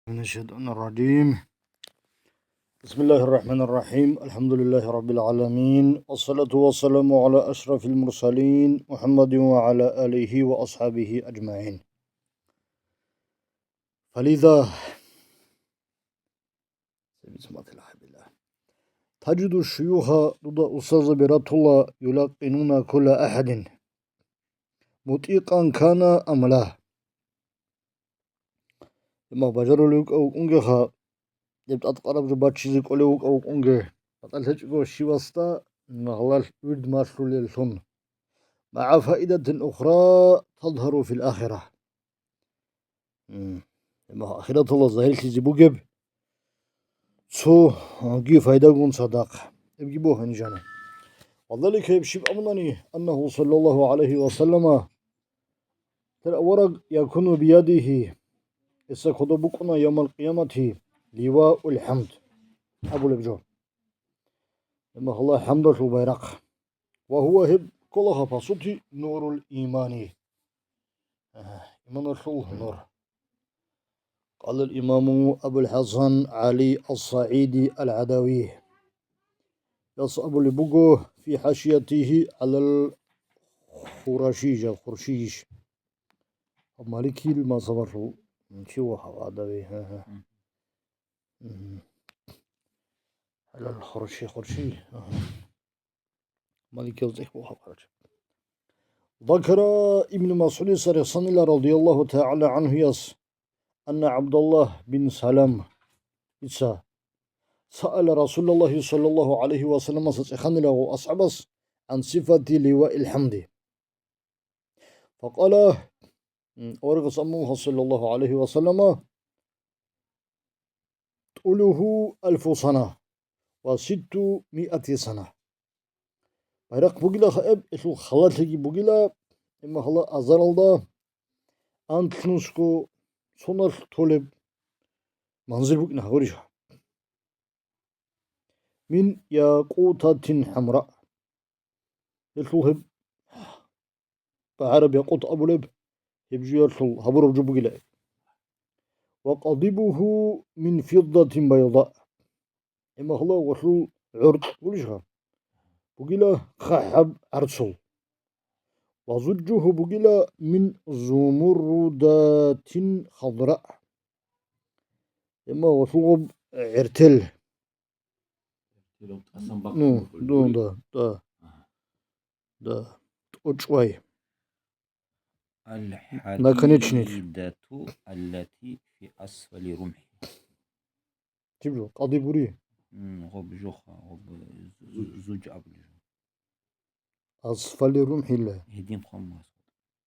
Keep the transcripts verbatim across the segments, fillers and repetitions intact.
من الشيطان الرجيم. بسم الله الرحمن الرحيم. الحمد لله رب العالمين. والصلاة والسلام على أشرف المرسلين محمد وعلى آله وأصحابه أجمعين. فلذا تجد الشيوخ, дуда устазаби ратула, يلقنون كل أحد مطيقا كان أم لا. Имма бажарулев вукӀав вукӀунгеха, гьеб тӀадкъараб жо баччизе кӀолев вукӀав вукӀунге, батӀалъечӀого щивасда гьалал вирд малъулеллъун. مع فائدة أخرى تظهر في الآخرة. М, гьеб ахираталда загьирлъизе бугеб цоги пайдагун цадахъ. Гьебги бухӀани жана. وذلك, гьеб щиб абунани, أنه صلى الله عليه وسلم, гьеб авараг يكون بيده, гьесда кодоб букӀуна يوم القيامة لواء الحمد абулеб жо. Гьеб мехалъ хӀамдалъул байрахъ. وهو, гьеб кколаха, по сути, نور الإيمان. Агьа, иманалъул нур. قال الإمام أبو الحسن علي الصعيدي العدوي. Гьес абулеб буго في حاشيته على الخرشيج, الخرشيج. Маликил мазгьабалъул чи вугьав гӀадави, гьа, гьа. Мгм. Гьалал хурши, хурши. Агьа. Маликиял цӀех бугьа, короче. ذكر ابن مسعود, рехсанила, رضي الله تعالى عنه, أن عبد الله بن سلام, ица, سأل رسول الله صلى الله عليه وسلم, цӀеханила гъов асхӀабас, عن صفة لواء الحمد. فقال, м, аварагас абуна, صلى الله عليه وسلم, طوله ألف سنة وستمائة سنة. Байрахъ бугилаха гьеб, гьелъул халалъиги бугила, гьеб мехалъ азаралда анлънусго соналъ толеб манзил букӀина гьабурищ. من ياقوتة حمراء. Гьелъул гьеб гӀараб якъут абулеб, гьеб жуялъул гьабураб жо бугила. وقضيبه من فضة بيضاء. Гьеб мехалъ гьелъул гӀоркь гурищха, бугила хъахӀаб гӀарцул. وزجه бугила من زمردة خضراء. Гьеб мехалъ гьелъул гъоб гӀертел. Ну, да, да, да. ТӀочӀвай. Наконечник. الحديدة التي في أسفل رمحه. Киб жо? Къади бури? М, гъоб жоха, гъоб зу-, зуж абули жо. أسفل رمحه. Гьедин хъван мас.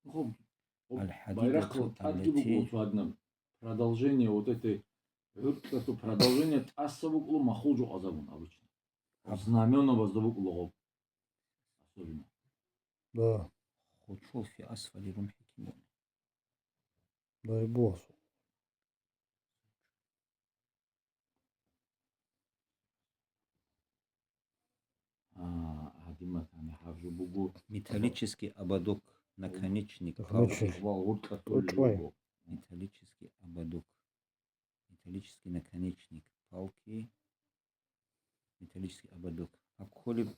Гъоб, гъоб الحديدة байрахъ тӀадги التي буго цо гьадинаб. Продолжение вот этой гӀуркьалъул продолжение тӀаса букӀула махул жо къазабун обычно. Аб- Знамёнабазда букӀула гъоб. Особенно. Да. Хучул фи асфали румхӀи кимун. Да, и босс. А, гьадиматани гьаб жо буго. Металлический ободок, наконечник, наконечник. Ва гьуркьа тӀочӀвай. Металлический ободок. Металлический наконечник палки. Металлический ободок. Гьаб кколеб.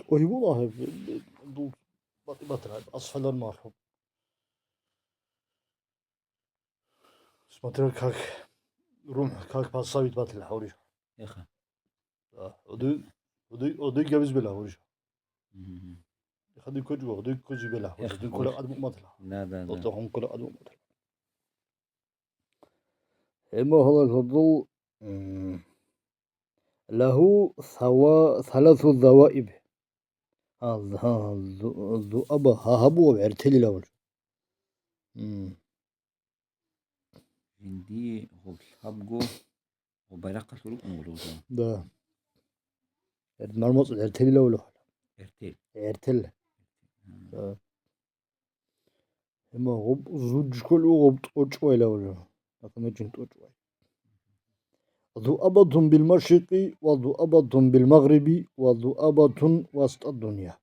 ТӀогьибула гьеб, дул батӀи-батӀи гьеб, асфалар мархӀуб. Смотря как румхӀ, как поставить батила гьаври. Яха. Да, одуй, одуй, одуй габиз бела гьаври. Мгм. Яха дуй кочӀ ва, одуй кочӀи бела гьаври. Яха, дун кула гьаври. Адму матала. Да, да, да. Дото хун кула адму матала. Гьеб мехалъ гьадул, м, له ثوا-، ثلاث ذوائب. А, з-, гьа, зу-, зуаба, гьа, гьаб буго гӀертелилавал. М. Жинди гъоб лъабго, гъоб байрахъалъур рукӀун гуро. Да. Гьеб мармоцӀ гӀертелилавал. ГӀертел. ГӀертел. М. Да. Гьеб мехалъ гъоб зуж кколев гъоб тӀочӀвайилавал. Наконечник тӀочӀвай. ذؤبة بالمشرق وذؤبة بالمغرب وذؤبة وسط الدنيا.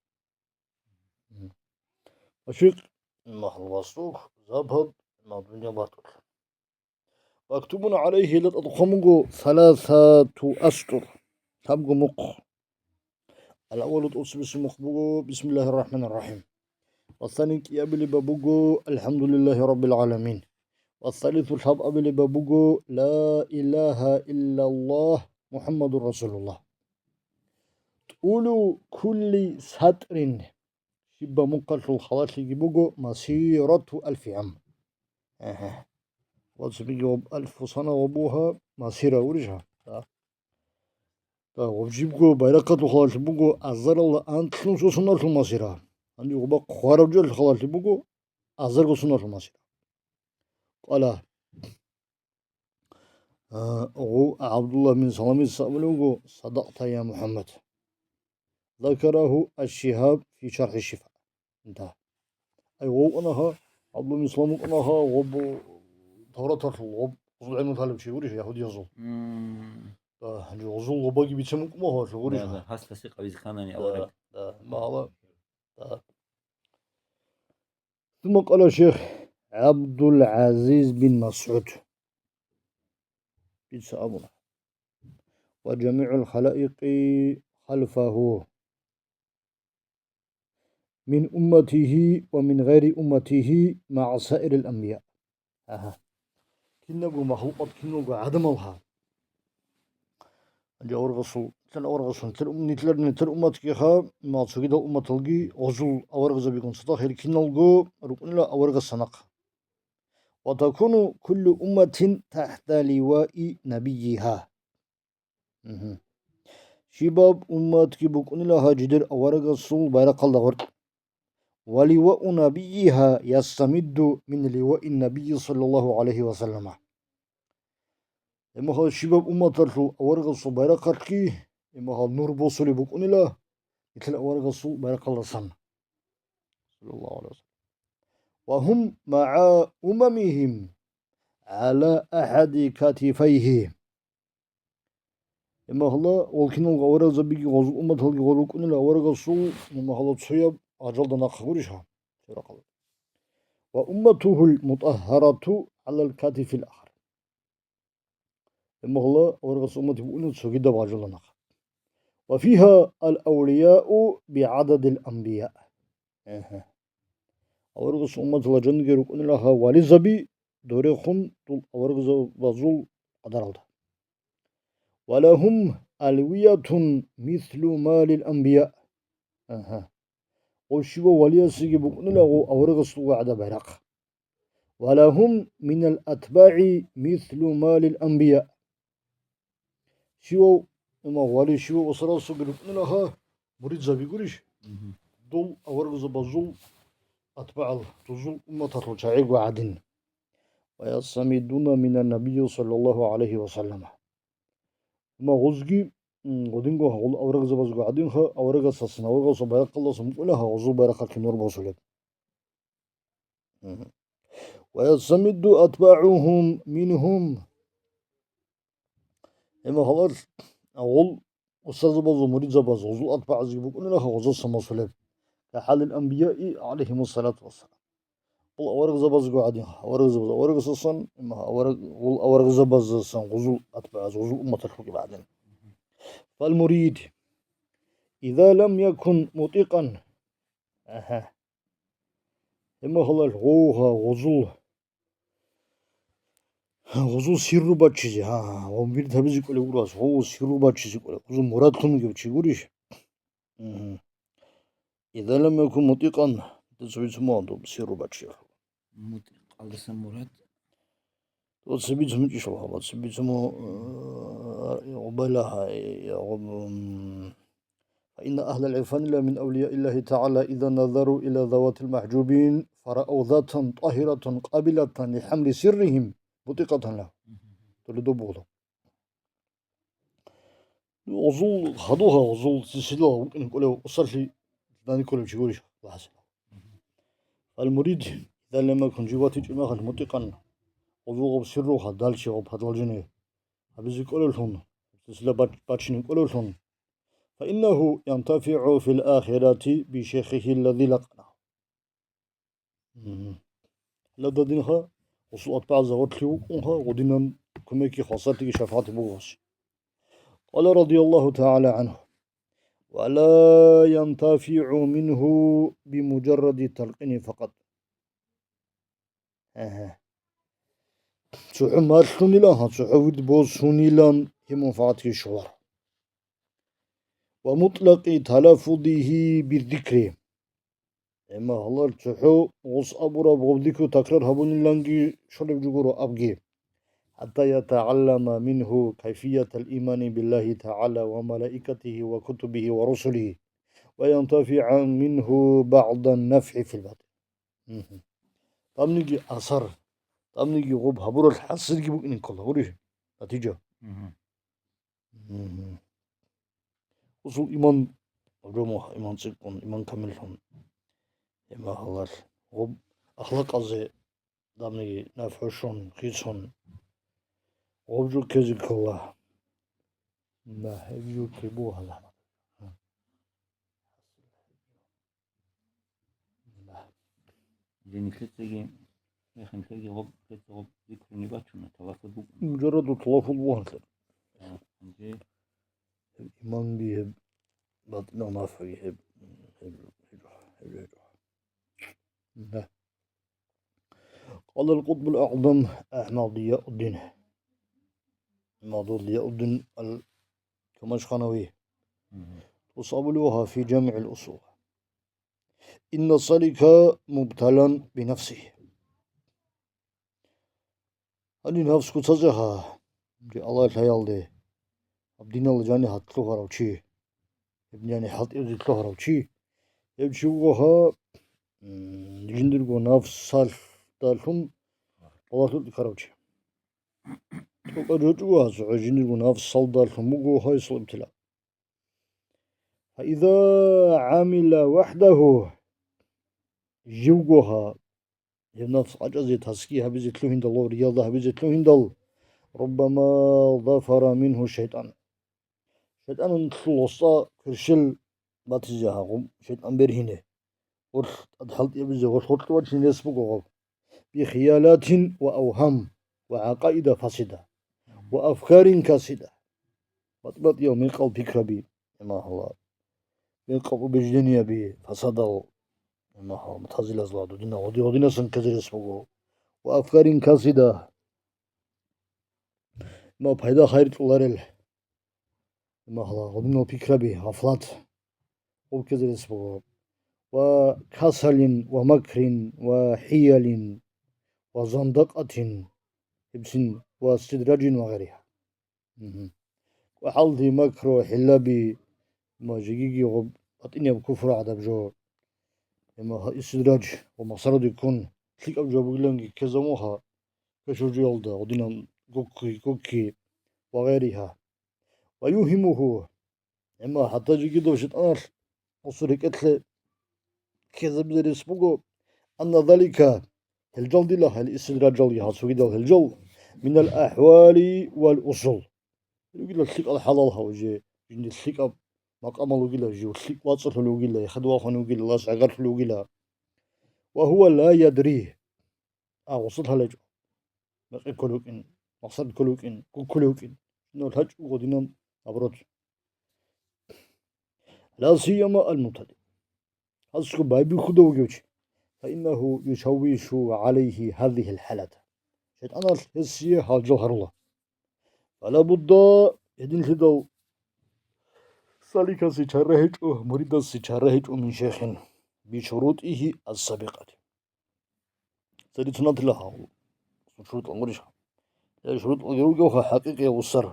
Машрикъ, махал, восток, запад, Дунъя батулъ. Мактубун гӀалайгьи, гьелда тӀад хъван буго саласату астур, лъабго мухъ. Ал-аввалу, тӀоцебесеб мухъ буго, бисмиллагьир рахӀманир рахӀим. Ва сани, кӀиабилеб баб буго, алхӀамдулиллагьи раббил гӀаламин. Ва салису, лъабабилеб баб буго, ла илагьа иллаллагь, МухӀаммадур расулуллагь. ТӀулу кулли сатрин, щибаб мухъалъул халалъиги буго масирату алфи гӀам. Агьа. Ва цебеги гъоб алфу сана гъобугьа масира урищ гьа? Да. Да, гъоб жибго байрахъалъул халалъи буго азаралда анлънусго соналъул масира. Гьанже гъоба хъвараб жоялъул халалъи буго азарго соналъул масира. Къала. А, гъов ГӀабдуллагь бин Саламица абулеб буго: «Садакъта, я МухӀаммад». Закарагьу аш-Шигьаб фи шархӀи шифа. Да. Ай, гъов вукӀана гьа, ГӀабдуллагь бин Салам вукӀана гьа, гъоб Тавраталъул, гъоб гъозул гӀелму лъалев чи гурищ, ягьудиязул. М. Да, гьанже гъозул гъобаги бицен букӀун буго гьалъул гурищ. Да, да, гьас лъаси къавиз ханани. Да, авараг. Да, магьала. Да. ثم قال الشيخ عبد العزيز بن مسعود. Дица абуна: «وجميع الخلائق خلفه من أمته ومن غير أمته مع سائر الأنبياء». Агьа. Кинабго махлукъат, киналго гӀадамал гьа. Гьанже аварагасул, нилъер аварагасул, нилъер ум-, нилъер, нилъер умматги гьа, ма цогидал умматалги гъозул аварагзабигун цадахъ гьел киналго рукӀунила аварагасда нахъа. «وتكون كل أمة تحت لواء نبيها». Мгьу. Щибаб умматги букӀунила гьа жидер аварагасул байрахъалда гъоркь. «ولواء نبيها يستمد من لواء النبي صلى الله عليه وسلم». Гьеб мехалъ щибаб умматалъул аварагасул байрахъалъги, гьеб мехалъ нур босулеб букӀунила нилъер аварагасул байрахъалдасан. صلى الله عليه وسلم. «وهم مع أممهم على أحد كتفيه». Гьеб мехалъ гъол киналго аварагзабиги гъозул умматалги гъол рукӀунила аварагасул, гьеб мехалъ цояб гъажалда нахъа гурищ гьа? Цо рахъалда. «وأمته المطهرة على الكتف الآخر». Гьеб мехалъ аварагасул уммат букӀунила цогидаб гъажалда нахъа. «وفيها الأولياء بعدد الأنبياء». Агьа. Аварагасул умматалда жаниги рукӀунила гьа вализаби дорехун дол аварагзабазул къадаралда. «ولهم ألوية مثل ما للأنبياء». Агьа. Гъов щибав валиясеги букӀунила гъов аварагасул гӀадаб байрахъ. «ولهم من الأتباع مثل ما للأنبياء». Щивав, имам, вали щивав устарасулги рукӀунила гьа муридзаби гурищ? Мгьу. Дол аварагзабазул атбагӀал, дозул умматалъул чагӀиго гӀадин. «ويستمدون من النبي صلى الله عليه وسلم». Амма гъозги, м, гъодинго гьагъул аварагзабазго гӀадинха, аварагасдасан, аварагасул байрахъалдасан букӀуна гьагъузул байрахъалъе нур босулеб. Мгьу. «ويستمد أتباعهم منهم». Гьеб мехалъ гьагъул устарзабазул муридзабаз гъузул атбагӀазги букӀунилаха гъузасан босулеб, كحال الأنبياء عليهم الصلاة والسلام. Гъул аварагзабазго гӀадин, аварагзабаз аварагасдасан, гьагъул аварагзабаздасан гъузул атбагӀаз, гъузул умматалъ бугеб гӀадин. فالمريد إذا لم يكن مطيقا. Агьа. Гьеб мехалъ гъов гъузул Гъузул сирру баччизе, гьа, гъов мурид гьабизе кӀолев гурас, гъов сирру баччизе кӀолев, гъузул мурадлъун вугев чи гурищ? Мгьу. إذا لم يكن مطيقا, децо бицун мугьандуб сирру баччиялъул. МутӀикъалдасан мурад? Децо бицун мичӀищ вагьаба, децо бицун му-, э, гъубайлагьа, э, гъуб-, м, فإن أهل العرفان من أولياء الله تعالى إذا نظروا إلى ذوات المحجوبين فرأوا ذاتا طاهرة قابلة لحمل سرهم مطيقة له. Доле добугъла. Гъузул хадуха, гъузул силсила вукӀин кӀолев усалъи дани кӀолев чи гурищ, ва хӀасил. المريد إذا لم يكن, жив ватичӀеб мехалъ, مطيقا, гъузул гъуб сирруха, далчи гъуб хадалжине гьабизе кӀолевлъун, силсила бач-, бачине кӀолевлъун, فإنه ينتفع في الآخرة بشيخه الذي لقنه. Мгьу. Гьалда динха, Гъусул атбагӀ загьурлъи вукӀунха, гъудинан кумекги хвасарлъиги шафагӀатги бугос. Къала радияллагьу тагӀала гӀанху: «Ва ла янтафигӀу мингьу бимужарради талкъини факъат». Гье-гье. ЦохӀо малъунилан, гьа, цохӀо вирд босунилан гьеб мунфагӀатги щолар. Ва мутӀлакъи талаффузигьи биззикри. Амма гьалар цохӀо гъос абураб гъоб зикру такрар гьабуниланги щолеб жо гуро абги. ХӀатта ятагӀаллама мингьу кайфиятал имани биллагьи тагӀала ва малаикатигьи ва кутубигьи ва русулигьи, ва янтафигӀа мингьу багӀдан нафгӀи фил батӀин. Мгьу. ТӀамниги асар, тӀамниги гъоб гьабурал хӀасилги букӀине ккола, гури, натижа. Мгьу. Мгьу. Усул иман, гьаб жо мух иман цӀикӀкӀун, иман камиллъун. Гьеб магьалал гъоб ахлакъазе тӀамниги нафгӀу щун, хисун, гъоб жо ккезе ккола. На, гьеб жо ккебу гьалаб. Жени лъицаги, яхин лъеги гъоб, лъица гъоб зикруни бачуна, талаффуз букӀун. Мужарраду талаффуз бугьанлъа. А, гьанже иманги гьеб, батӀинал нафгӀги гьеб, гьеб, гьеб, гьеб, гьеб. Да. Къала ал-Къутбул АгӀзам АхӀмад Зияуддин. АхӀмад Зияуддин ал-Камашханави. Мгьу. Тусабулугьа фи жамигӀил усул. Инна салика мубталан бинафсигьи. Гьанив нафс куцазе гьа, жи Аллагьил лъаялде, гьаб диналда жаниб гьалъ лъугьарав чи, гьеб жаниб хӀалтӀизе лъугьарав чи, гьев чи вуго гьа, м, жиндирго нафсалдалъун балагьлъулъ ккарав чи. ТӀокӀаб жо чӀуго гьасухъе, жиндирго нафсалдалъун буго гьесул ибтила. Фаиза гӀамила вахӀдагьу, живго гьа, гьеб нафс къачӀазе, таски гьабизе лъугьиндал ва риялда гьабизе лъугьиндал, руббама зафара мингьу шайтӀан. ШайтӀаналъул гъоса кверщел батизе гьагъу, шайтӀан бергьине. Гъорлъ тӀад хӀалтӀиябизе гъорлъ гъоркье вачине рес буго гъаб. Бихиялатин ва авгьам ва гӀакъаида фасида ва афкарин касида. БатӀ-батӀиял мекъал пикраби, имагьала. Мекъал убеждениеби фасадал, имагьала, мутазилазул гьадудина, гъоди-гъодинасан ккезе рес буго. Ва афкарин касида. Ма пайда-хайр кьоларел. Магьла, гъудинал пикраби, гъафлат, гъуб ккезе рес буго. Ва касалин, ва макрин, ва хӀиялин, ва зандакъатин, гьебсин, ва стидражин ва гъайриха. Мгьу. КӀвахӀалди, макру, хӀиллаби, ма жигиги гъуб батӀинияб куфру гӀадаб жо. Амма гьа истидраж ва махсараде ккун, лъикӀаб жо бугиланги ккезабуха, кашуржуялда, гъудинан гукки, гукки ва гъайриха. Ва югьимуху, амма хӀатта жигидав шайтӀаналъ гъусул рекӀелъе ккезабизе рес буго, анна залика, гьел жалдила, гьел истидражалги гьал цогидал гьел жал, минал ахӀвали вал усул. Ругила лъикӀал хӀалал гьав же, жинди лъикӀаб макъамал вугила жив, лъикӀ вацӀцӀалъул вугила, яхад вахун вугила, лас гӀагарлъул вугила. Ва гьува ла ядри. А, гъусул гьалачӀо. Мекъи кколев вукӀин, махсад кколев вукӀин, гуккулев вукӀин. Жинав лъачӀого динан, наоборот. Ла сияма ал-мубтади. Гьасго байбихьуда вугев чи. Фаиннагьу юшаввишу гӀалайгьи гьазигьил хӀалат. ШайтӀаналъ гьесие гьалжал гьарула. Фала будда, гьединлъидал саликасе чара гьечӀо, муридасе чара гьечӀо мин шейхин, бишурутигьи ас-сабикъати. Цере цунатила гьав. ШурутӀ гьабурищ? Гьеб шурутӀги ругевха хӀакъикъияб усар.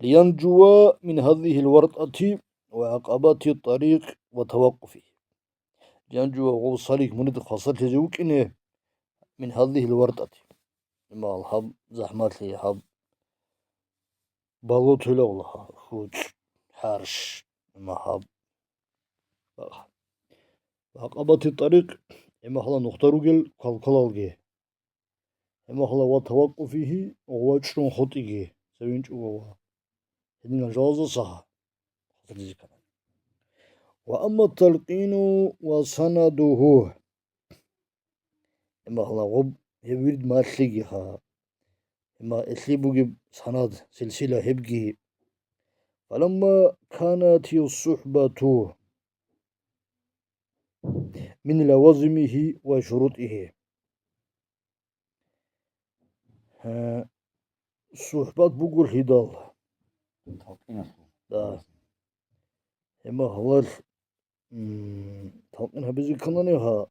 Лиянжува мин гьазигьил вартӀати ва гӀакъабати тарикъ ва таваккуфи. Лиянжува гъов салик мурид хвасарлъизе вукӀине мин гьазигьил вартӀати. Имал гьаб захӀмалъи гьаб. Балу туйла гъула, хучӀ, хӀарш, имагьаб. ГӀакъабати тарикъ, имагьала нухда ругел квалквалалги. Имагьала ва таваккуфигьи, ва чӀун хутӀиги, цевинчӀого ва. Гьединал жалаза сагьа. Ва амма талкъину ва санадугьу. Имагьала гъуб гьеб вирд малъигиха. Гьеб ма-, гьелъие бугеб санад, силсила гьебги. فلما كانت الصحبة من لوازمه وشروطه. Гье, сухӀбат буго лъидал. Талкъиналъул. Да. Гьеб ма гьалар, м, талкъин гьабизе кканани гьа,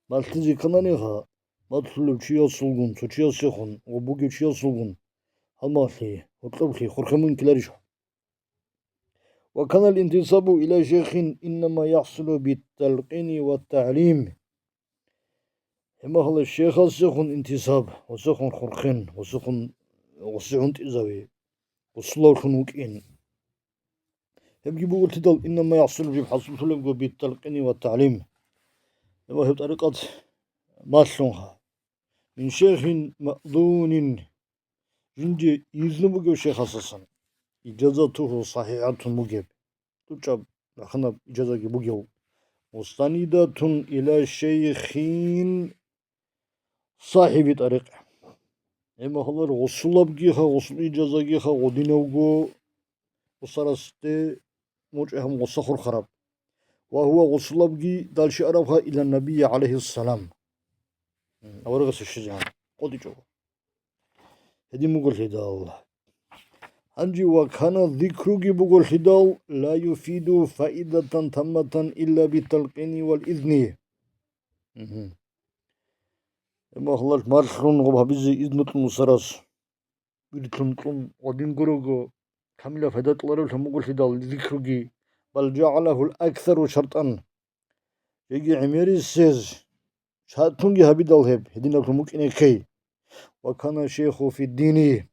малъизе кканани гьа, малъулев чиясулгун, цо чиясехун ва бугев чиясулгун, гьалмагълъи, гьоркьоблъи хурхемун ккеларищ? وكان الانتساب إلى شيخ إنما يحصل بالتلقين والتعليم. Гьеб ма гьалар шейхасехун интисаб, гьесехун хурхен, гьесехун, гьесде гӀунтӀизави, гьесулавлъун вукӀин. Гьебги буго лъидал, إنما يحصل, жиб хӀасуллъулебго, بالتلقين والتعليم. Гьеб ма гьеб тӀарикъат малъунха. من شيخ مأذون, жинде изну бугев шейхасасан, إجازته صحيحة бугеб, тӀучӀаб раханаб ижазаги бугев, مستندة إلى شيخ صاحب طريق. Гьеб ма гьалар гъусулабгиха, гъусул ижазагиха гъодинавго гъусарасде мучӀи гьабун гъуса хурхараб. وهو гъусулабги дал щварабха إلى النبي عليه السلام. М, аварагасде щвезегӀан къотӀичӀого. Гьедин буго лъидал. Гьанже وكان الذكر буго лъидал, لا يفيد فائدة تامة إلا بالتلقين والإذن. Мгьу. Гьеб ма гьалар малъун гъоб гьабизе изну кьун гъусарас. Вирдлъун кьун гъодин гурого, камилаб пайда кьоларевлъун буго лъидал зикруги, بل جعله الأكثر شرطا. Жеги гӀемерисез шартунги гьабидал гьеб гьединаблъун букӀине ккей. وكان الشيخ في الدين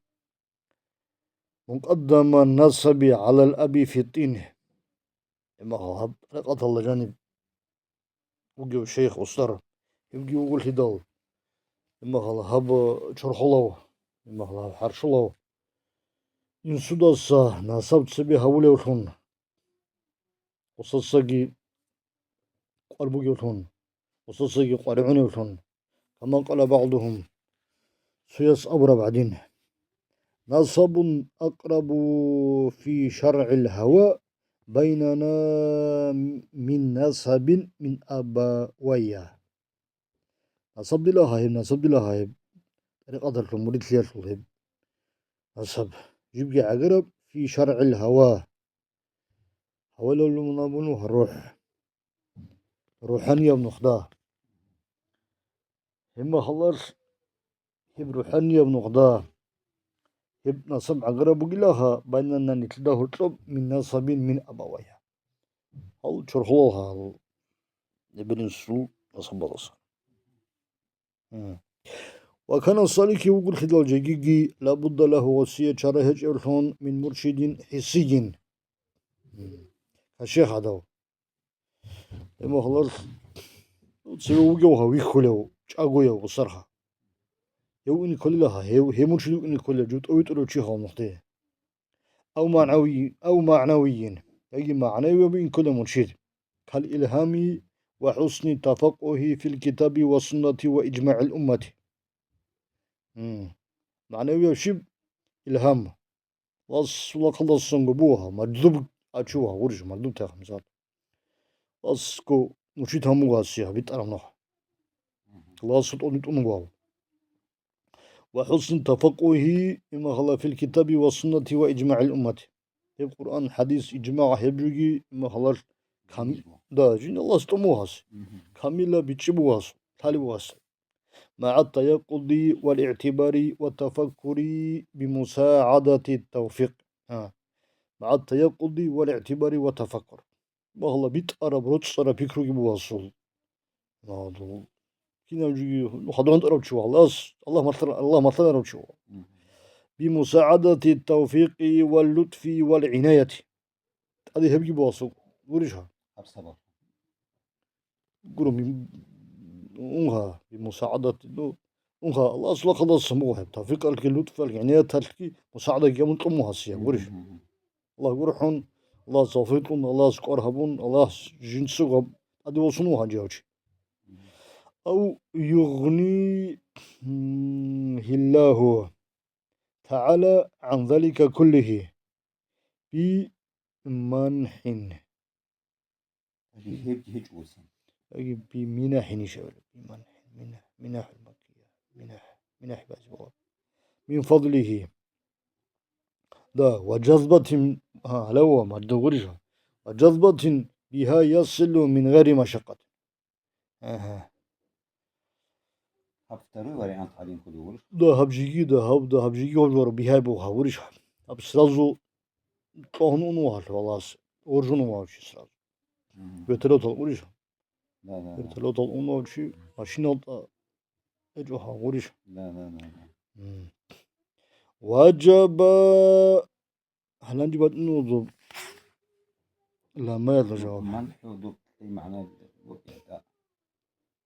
مقدم النسب على الأب في الطين. Гьеб ма гьаб тӀарикъаталда жаниб вугев шейх, устар, гьевги вуго лъидал, имагьал гьаб чорхолав, имагьал гьаб хӀарщулав инсудаса насаб цебе гьавулевлъун, гъусасаги кӀвар бугевлъун, гъусасаги къваригӀуневлъун, كما قال بعضهم, цояс абураб гӀадин: نسب أقرب في شرع الهوى بيننا من نسب من أبوي. Насаб дила гьаб, насаб дила гьаб. ТӀарикъаталъул муридлъиялъул гьеб насаб. Жибги гӀагараб في شرع الهوى. Гьавалалъул мунагьабун рухӀ. РухӀанияб нухда. Гьеб ма гьалар, гьеб рухӀанияб нухда. Гьеб насаб гӀагараб бугилаха, بيننا, нилъеда гьоркьоб, من نسب من أبوي. Гьал чорхолал гьал эбел-инсул насабаласа. М. وكان السالك, вуго лъидал жегиги, لا بد له, гъосие чара гьечӀевлъун, من مرشد حسي. М. Кашех гьадав. Гьеб ма гьалар цеве вугев гьав, вихьулев, чӀагояв гъусарха. Гьев ин кколила гьа, гьев, гьев муршид вукӀине кколила, жутӀа витӀулев чи гьав нухде. أو معنوي, أو معنوي, яги магӀнавияб ин кколев муршид. كالإلهام وحسن التفقه في الكتاب والسنة وإجماع الأمة. М. МагӀнавияб щиб? Илгьам. Ласулахъалдасанго буго гьав, мажзуб ачу гьав, гъурищ, мажзуб тяхъ, мисал. Ласго муршид гьамуго гьасие гьаб битӀараб нух. Ласу тӀони тӀун гьав. وحسن التفقه, имагьала, في الكتاب والسنة وإجماع الأمة. Гьеб Къуръан, хӀадис, ижмагӀ гьеб жоги имагьалал кам-, да, жин Аллагьас тӀамугьас. Камила бичӀчӀи бугьас, лъали бугьас. مع التيقظ والاعتبار والتفكر بمساعدة التوفيق. А. مع التيقظ والاعتبار والتفكر. Багьла битӀараб, роцӀцӀараб пикруги буго гьасул. Кинав жуги, ну, хадугьан тӀарав чи вуго, Аллагьас, Аллагь малъана-, Аллагь малъанарав чи вуго. БимусагӀадати тавфикъи вал лутфи вал гӀинаяти. ТӀаде гьебги буго гьасул, гурищ гьа? Гуро, ми-, унга, бимусагӀадати, ну, унга, Аллагьас лахъалдасан буго гьеб, тавфикъалги, лутфалги, гӀинаяталги, мусагӀдаги гьабун кьун буго гьасие, гурищ? Аллагь гурхӀун, Аллагьас тавфикъ кьун, Аллагьас кӀвар гьабун, Аллагьас жинцаго тӀаде восун вугьан жавчи. أو يغنيه الله تعالى عن ذلك كله بمنح. Гьебги гьечӀо гьесин. Яги биминахӀин ишаб, биманахӀин, минахӀ, минахӀул маккия, минахӀ, минахӀ базе бала. Мин фадлихи. Да, ва жазбатин, гьа, гьалав ва мардугъуриша. Ва жазбатин биха ясилу мин гъайри машакъат. Агьа. Гьаб второй вариант гьадин кколев гурищ? Да, гьаб жиги, да, гьаб, да, гьаб жиги гьаб жора бихьайбу гьавурищ. Гьаб сразу тӀогьун ун вагьалъ валас, оржун вагьав чи сразу. Мгм. Вертолётал гурищ. Да, да, да. Вертолётал ун вагьав чи, машиналда гьечӀо гьавурищ. Да, да, да, да. М. Ваджаба Гьаланчи батӀун вуго ламаялда жаваб. МанхӀу духъе магӀна букӀин, да.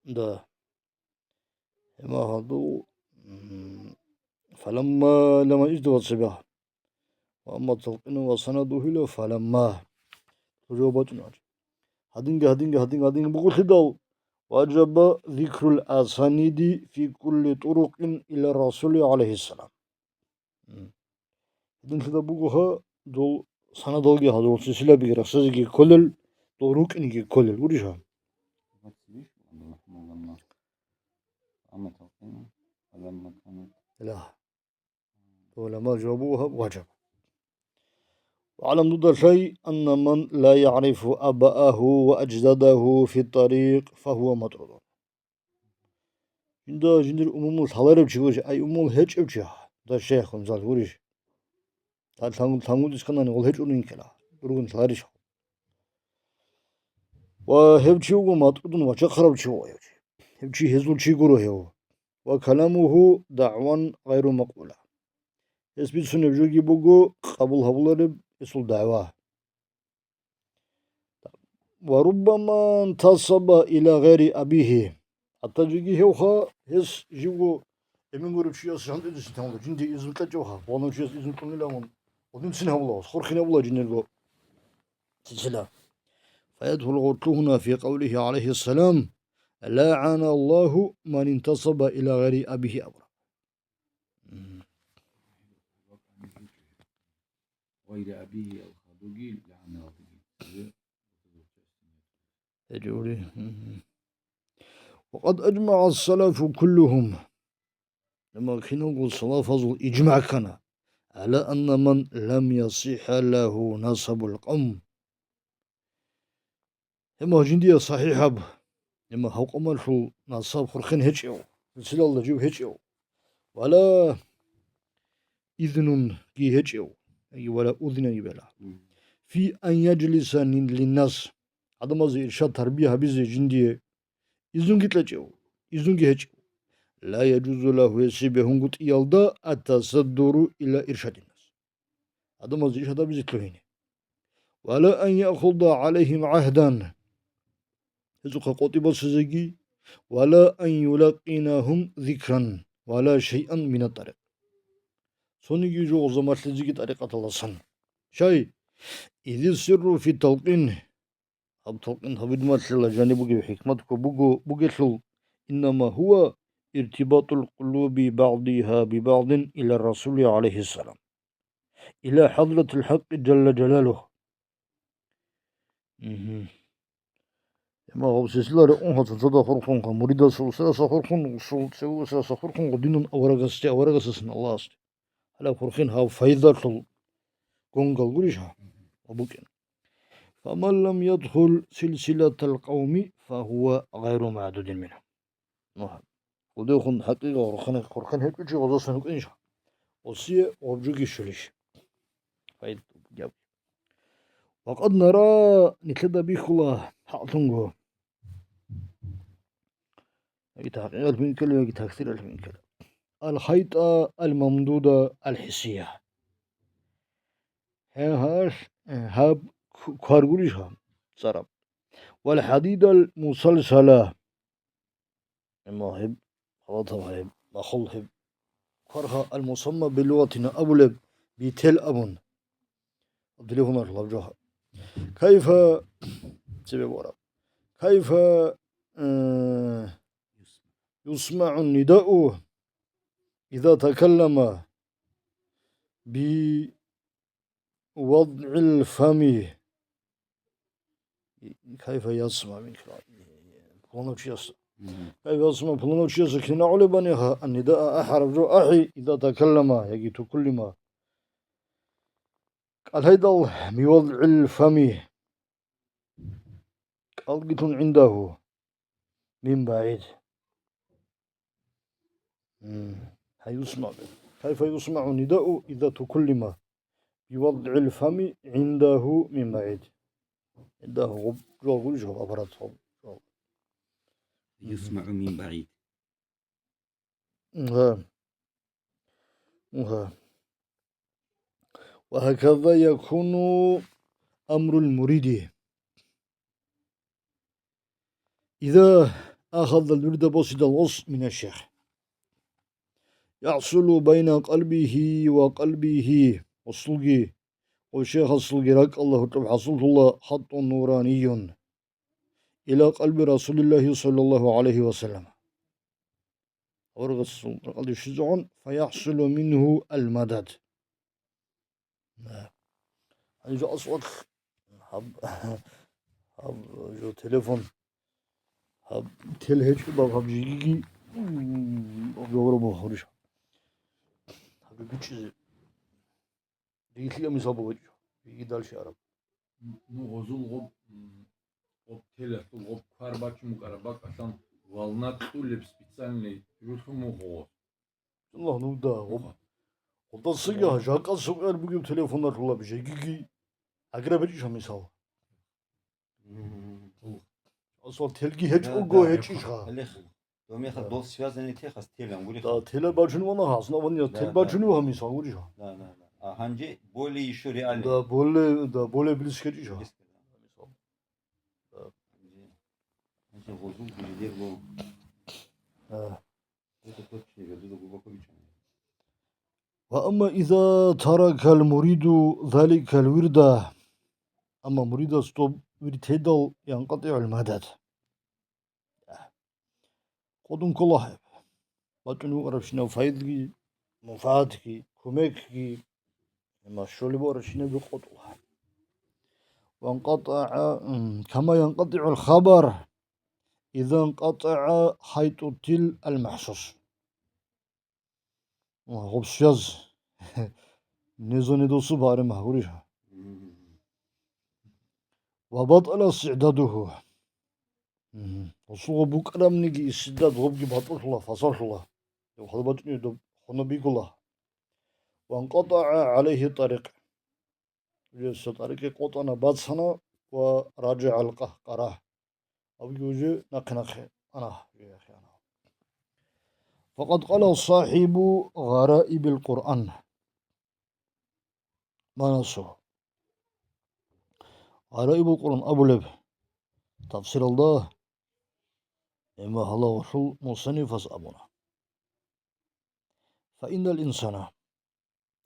Да. Гьема гьадув, м, фаламма лама иждават сабигьа. Ва амма талкъину ва санадухила фаламма. Жаваб батӀун вач. Гьадинги, гьадинги, гьадинги, гьадинги бугулъидал, ваджаба зикрул асаниди фи кулли турукъин ила Расули гӀалайгьиссалам. М. Гьединлъидал буго гьа, дол санадалги гьадул силсилабиги рахсазеги кколел, дол рукӀинеги кколел, гурищ гьа? Ила. Гьуламал жавабу гьаб ваджаб. ВагӀлам дуда лъай, анна ман ла ягӀрифу абааху ва аждадаху фи тарикъ, фагьува матрудун. Жинда жиндир умумул лъаларев чи гуро, ай умумул гьечӀев чи, да шейх, мисал гурищ. Та лъангу-, лъангудис канани гъол гьечӀунин ккела, дургун лъаларищ. Ва гьев чи вуго матрудун вачахъарав чи вуго гьев чи. Гьев чи гьезул чи гуро гьев. Ва каламуху дагӀван гъайру макъбула. Гьес бицунеб жоги буго къабул гьабулареб гьесул дагӀва. Ва руббама интасаба ила гъайри абигьи. ХӀатта жеги гьевха, гьес живго эмен гурев чияс жандудиси тянула, жинде изну кьечӀевха, валав чияс изну кьунилавун, гъудинцин гьавулавас, хурхин гьавула жинерго силсила. Фаядхулу гъурлъугьуна фи къавлихи гӀалайгьиссалам, лагӀана Аллагьу ман интасаба ила гъайри абигьи абура. Мгм. Гъайри абигьи ал хадуги, лагӀана абигьи. ГьечӀо гури. Мгм. Ва къад ажмагӀа ас-салафу куллугьум. Амма киналго салафазул ижмагӀ ккана, гӀала анна ман лам ясихӀа лагьу насабул къавм. Гьеб мугьжиндия сахӀихӀаб, гьеб гьав къомалъул насаб хурхен гьечӀев, силсилалда жив гьечӀев, вала изнунги гьечӀев, яги вала узнаги бела. Мгм. Фи ан яжлиса нин линнас, гӀадамазе иршад тарбия гьабизе жиндие изнунги кьечӀев, изнунги гьечӀев. Ла яжузу лагьу, гьесие бегьунгутӀиялда ат-тасаддуру ила иршадиннас. Гьадамазде иш гьадабизе лъугьине. Ва ла ан яхуда гӀалайгьим гӀагьдан, гьезухъа къотӀи босизеги, ва ла ан юлаккинагьум зикран ва ла шайъан мина тӀарикъ. Цониги жо гъоза малъизеги тӀарикъаталасан. Щай? Изи сирру фи талкъин. Гьаб талкъин гьабидмалъила жаниб бугеб хӀикматго буго, бугелъул, иннама гьува иртибатул къулуби багӀдиха бибагӀдин ила Расули гӀалайгьиссалам, ила хӀадратил хӀакъи жалла жалалугь. Мгм. Гьеб гьаб силсила рекъон гьацин цадахъ хурхунха, муридасул усраса хурхун, усул цеве усраса хурхун, гъудинун аварагасде, аварагасасан Аллагьасде. Гьалаб хурхин гьав файдалъул гунгал гурищ гьа? Ва букӀин. Фаман лам ядхул силсилатал къавми, фагьува гъайру маъдудин мингьум. Нугьа. Гъудехун хӀакъикъа хурхин, хурхин гьечӀо чи гъозасан вукӀинищ гьа? Осие гъоб жоги щолищ? Файд-, гьаб. Ва къад нара, нилъеда бихьула хӀакълъунго. Яги тахӀкъикъалъ бинкӀала, яги таксиралъ бинкӀала. Ал-хайтӀа ал-мамдуда ал-хӀиссия. Гье, гьалъ, э, гьаб к-, квар гурищ гьаб, цӀараб. Вал-хӀадидал мусалсала. Амма гьеб, халатаб гьеб, махул гьеб. Кварха ал-мусамма билугъатина абулеб бител абун. Абдулев гьунар лабжаха. Кайфа, цебе бора. Кайфа, э, يسمع النداء إذا تكلم بوضع الفم. كيف يسمع من كلام؟ Пуланав чияс. Мгм. كيف يسمع, пуланав чияс кинагӀулебани гьа, النداء, а хӀараб жо ахӀи, إذا تكلم, яги تكلم. КӀалъайдал بوضع الفم. КӀалгилъун عنده من بعيد. Мм. كيف يسمع, كيف يسمع النداء إذا تكلم بوضع الفم عنده من بعيد. عنده гъоб-, жо гурищ гъоб аппарат гъоб. يسمع من بعيد. Мгм. Мгм. وهكذا يكون أمر المريد إذا أخذ الورد بوصل الغصن من الشيخ يحصل بين قلبه وقلبه, гъосулги, гъов шейхасулги ракӀалда гьоркьоб хӀасуллъула خط نوراني إلى قلب رسول الله صلى الله عليه وسلم. Аварагасул ракӀалде щвезегӀан, فيحصل منه المدد. Да. Гьанже асвал гьаб, гьаб жо телефон, гьаб тел гьечӀеб гьаб жигиги, м, гавра бахуриш. Гьаб бичӀчӀизе. Диги лъикӀаб мисал бугечӀо, диги дальше араб. Ну, гъозул гъоб, м, гъоб телалъул гъоб квар бачун букӀараб бакӀалъан волна кьулеб специальный жо лъун мугъ гъоз. Аллагь, ну да, гъоб. Муха. Гъобдасаги Муха. Жакъа сукъяр бугеб телефонар лъулаб жегиги агра бечӀищ мисал. Мгм. Асфальт телги гьечӀого Да, да, гьечӀищха? Гьелех, дол мехалъ Да. Дол связанный техас тел ангури Да, ха. Тела бачун вана ха, основание Да, тел да. Бачун ва мисал гури ха. Да, да, да. А гьанже более ещё реально. Да, более, да, более близко гьечӀищха? Близко, да. Да. Гьанже, гьанже гъозул гури дер бо. Да. Это точно, я буду глубоко бичана. وأما إذا ترك المريد ذلك الورد, амма муридас доб вирд тедал, ينقطع المدد. КъотӀун ккола гьеб. БачӀунеб букӀарабщинаб файдги, мунфагӀатги, кумекги, амма щолеб букӀарабщинабги къотӀула. وانقطع, м, كما ينقطع الخبر إذا انقطع خيط التل المحسوس. Гъоб связь незо-недосу барем гьагурищ. Мгм. وبطل استعداده. Мгм. Гъосулго букӀарамниги истигӀдад гъобги батӀулъула, фасалъула. Гьеб хадуб батӀине доб хоноб бигула. وانقطع عليه الطريق. Жеса тӀарикъи къотӀана, бацана ва راجع القهقرة. Абги уже нахъе-нахъе ана, жеяхъе ана. فقد قال صاحب غرائب القرآن. Манасу. غرائب القرآن абулеб тафсиралда, гьеб гьалавалъул мусаннифас абуна. فإن الإنسان,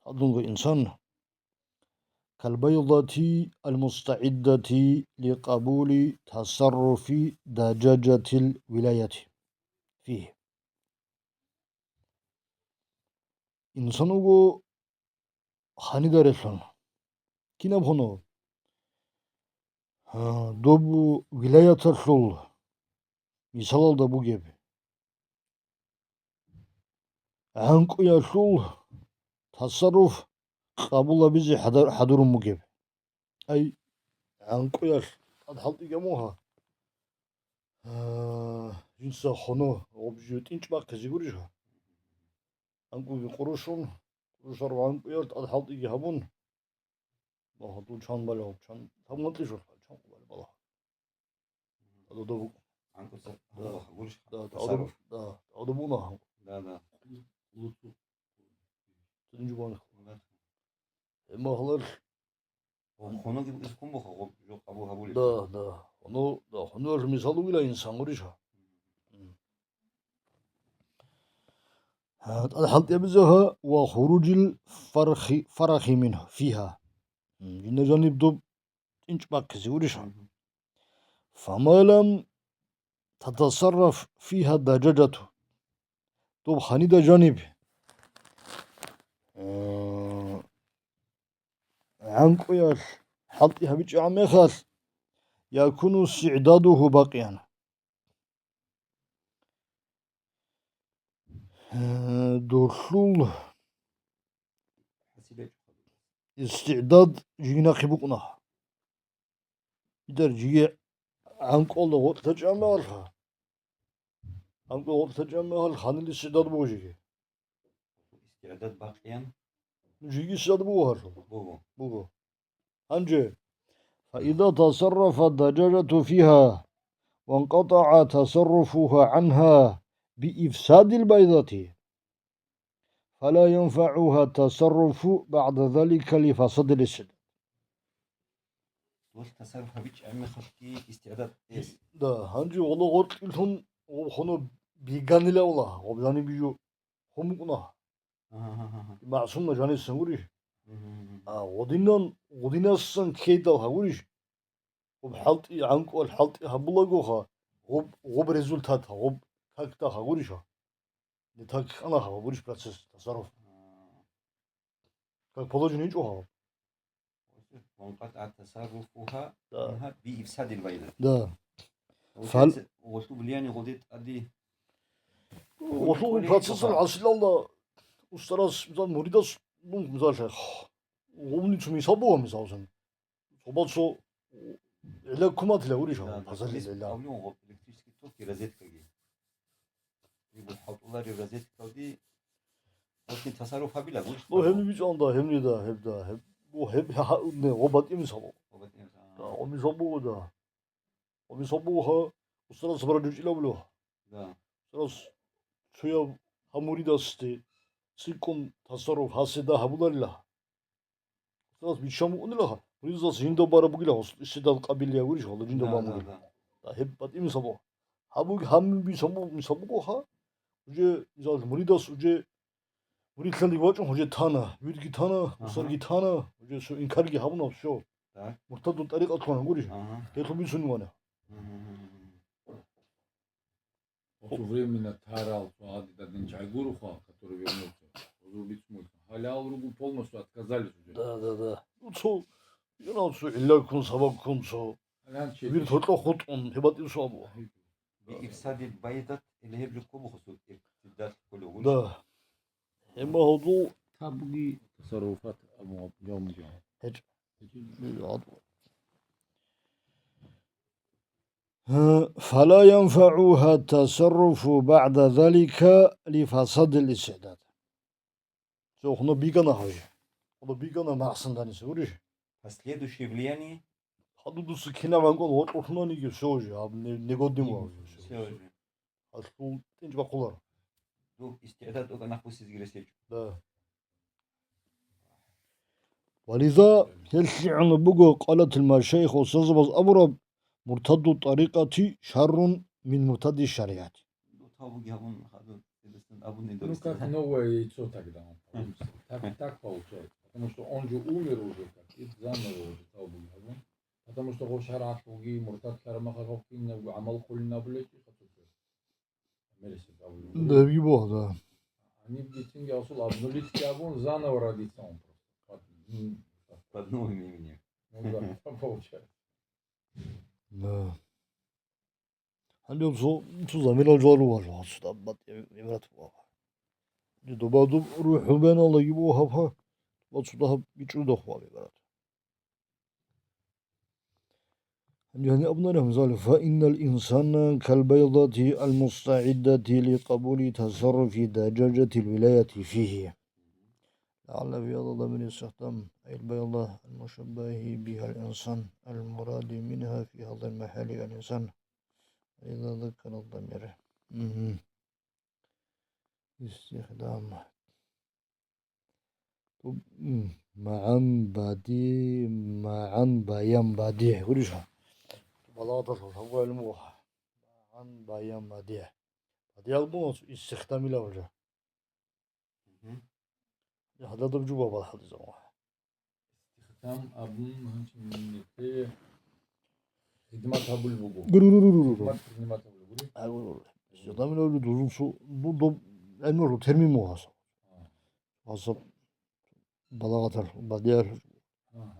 гьадинго инсан, كالبيضة المستعدة لقبول تصرف دجاجة الولاية فيه. Инсан вуго ханиларелъун. Кинаб гьоно? А, доб вилаяталъул мисалалда бугеб. ГӀанкӀуялъул тасарруф къабул гьабизе хӀадар-, хӀадурун бугеб. Ай, гӀанкӀуялъ тӀад хӀалтӀиги гьабун гьа. А, жинца хоно гъоб жо тӀинчӀ бахъизе гурищ гьа? ГӀанкӀуги къурушун, къурушарав гӀанкӀуялъ тӀад хӀалтӀиги гьабун, Аллагь, дун чан балагьу, чан, гьаб мунтӀи жо, чан къубали балагьу. ТӀадаб букӀун. ГӀанкӀуца Да. Аллагь гурищ Да, тӀадаб, тасарруф. Да, тӀадаб букӀун гьанкӀ. Да, да. Цадин жубан. Да. Эмагьлар О, хоноги букӀизе ккун буха, гъоб жо къабул гьабулеб. Да, да. Хоно, да, хонолъ мисал вугила инсан гурищ гьа. М. ГьатӀал хӀалтӀи гьабизеха ва хуружил фархи, фарахи мингьу, фигьа. М, жинда жаниб доб тӀинчӀ бахъизе гурищ гьа. Мгм. Фама лам татасарраф фигьа дажажату. Доб ханидал жаниб, э, гӀанкӀуялъ хӀалтӀи гьабичӀеб мехалъ, يكون استعداده باقيا. Э, долъул истигӀдад жиги нахъе букӀуна. Бидар жиги гӀанкӀуялда гъоркь тачӀамалха. ГӀанкӀуялда гъоркь тачӀамал ханил истигӀдад буго жиги. ИстигӀдад бакъиян? Ну, жиги истигӀдад буго гьалъул. Буго. Буго. Гьанже, فإذا تصرفت الدجاجة فيها وانقطع تصرفها عنها بإفساد البيضة، فلا ينفعها التصرف بعد ذلك لفساد الاستعداد. Дол тасарруф гьабичӀеб мехалъги истигӀдад эс. Да, гьанже гъола гъоркьилъун гъоб хоно биганила ула, гъоб жаниб бижу хъумукъна. Агьа, агьа, агьа. МагӀсумна жанисан гурищ? Мгм, мгм. А, гъодинан, гъодинасан ккейдал гьагурищ? Гъоб хӀалтӀи, гӀанкӀуялъ хӀалтӀи гьабулагоха, гъоб, гъоб результат, гъоб какда гьагурищ? Не так ккана гьаб гьабурищ процесс, тасарруф. А. Как положено гьечӀо гьаб. وانقطع تصرفها Да. عنها بإفساد البيضة. Да. Получается, гъолъул влияние гъоде тӀаде Гъолъул процессалъ гьасилалда устарас, мисал, муридас, ну, мисал, гъумни цо мисал буго, мисал, сан. Цо бацо гӀилла куматила гурищ, Да, да, пазалил здесь гӀилла. Проблема вот электрический ток и розеткаги. Либо хӀалтӀуларев розеткалди, вот не тасарруф гьабила, гурищ Ну, проблема. Гьебни бичӀан, да, гьебни, да, гьеб, да, гьеб, гьеб, гьа, гьа, не, гъо батӀи мисал. Гъо батӀи мисал, Да, а. Гъо мисал буго, да. Гъо мисал буго, ха, устарас бараб жучӀила буго. Да. Устарас цояб гьа муридасде цӀикӀкӀун тасарруф гьасида гьабуларила. Устарас биччан букӀунила, муридас жинда бараб бугила, ус-, истидал къабилияб гурищ, гьалда жинда Да, бараб да, бугила. Да. Да, гьеб батӀи мисал буго. Гьаб буг-, гьаб мисал буго, мисал буго, ха, уже, мисал, муридас уже, муридлъанги вачӀун, уже тана, вирги тана, Аха. Усарги тана, уже цо инкарги гьабуна, всё. Так. Муртадул тӀарикъат ккана гурищ. Ага. Гьелъул бицунеб вана. Мгм. Цо временно тарал, цо гьадин дадин чагӀи гуроха, который вернулся. Гьезул бицун буго. Гьале гьал руго полностью отказались уже. Да, да, да. Ну, цо, you know, цо гӀилла ккун, сабаб ккун, цо Гьале гьанчи вирт гьоркьо хутӀун, гьеб батӀи мисал буго. Агьи. بإفساد البيضة, или гьеб жо кколухъ цо иртидал кколев гурищ? Да. Гьеб гьодул Табуги тасарруфат абун гьаб-, гьаб-, гьеч. Гьеч. فلا ينفعها التصرف بعد ذلك لفساد الاستعداد. Цо хъуно бигана гьай. Хъуно бигана махсан даниса, гурищ? Последующее влияние. Хадудуса кинаб гьанкӀун гъоркьухъунаниги, всё уже, гьаб не-, негоден Всё уже. Гьалъул тӀинчӀ бахъулар. Доб истигӀдад тӀокӀаб нахъ бусизеги рес гьечӀо. Да. ولذا гьелъигӀун буго قالت المشايخ, устарзабаз абураб, مرتد الطريقة شر من مرتد الشريعة. Тавбуги гьабун, хадуб, дедасан абун Ну, как дедасан. Новое яйцо тогда он получится. Так, так получается. Потому что он же умер уже, как и заново уже тавбуги гьабун. Потому что гъо шаргӀалъулги муртадлъараб мехалъ гьав кинабго гӀамал хъулин абулечӀи хатур. Мересеб абулеб. Да, гьебги буго, да. Гьаниб бицинги асул обнулитьги абун, заново родиться он просто. Под, м, Под новым именем. Ну да, получается. Да. Гьанже цо, цо заминал жо руго, цо тӀад батӀи гӀибрат буго. Доба доб рухӀ беналдаги буго гьаб, ва цо дагьаб бичӀчӀулда хъван гӀибрат. Гьанже гьаниб абунареб гьамзал, فإن الإنسان كالبيضة المستعدة لقبول تصرف دجاجة الولاية فيه. لعل في هذا الضمير استخدام أي البيضة المشبه بها الإنسان، المراد منها في هذا المحل الإنسان، إذا ذكر الضمير. مهم. استخدام. Ту-, м, магӀан бади-, магӀан баян бадигӀ. Гурищ гьа? Балагъаталъул гьаб гӀилму. МагӀан баян бадигӀ. БадигӀал бун истихдамилав жо. Мгм. Гьададаб жубабал хӀадизаб. Истихдам абун гьанчи минете хидмат гьабулеб буго. Гуруруруруру. Хидмат принимать гьабулеб буго. Агуруру. Сидамин абулеб дузул су-, ду-, доб-, гӀелму термин мугьаса. Гьасаб балагъаталъ, бадигӀалъ. Агьа.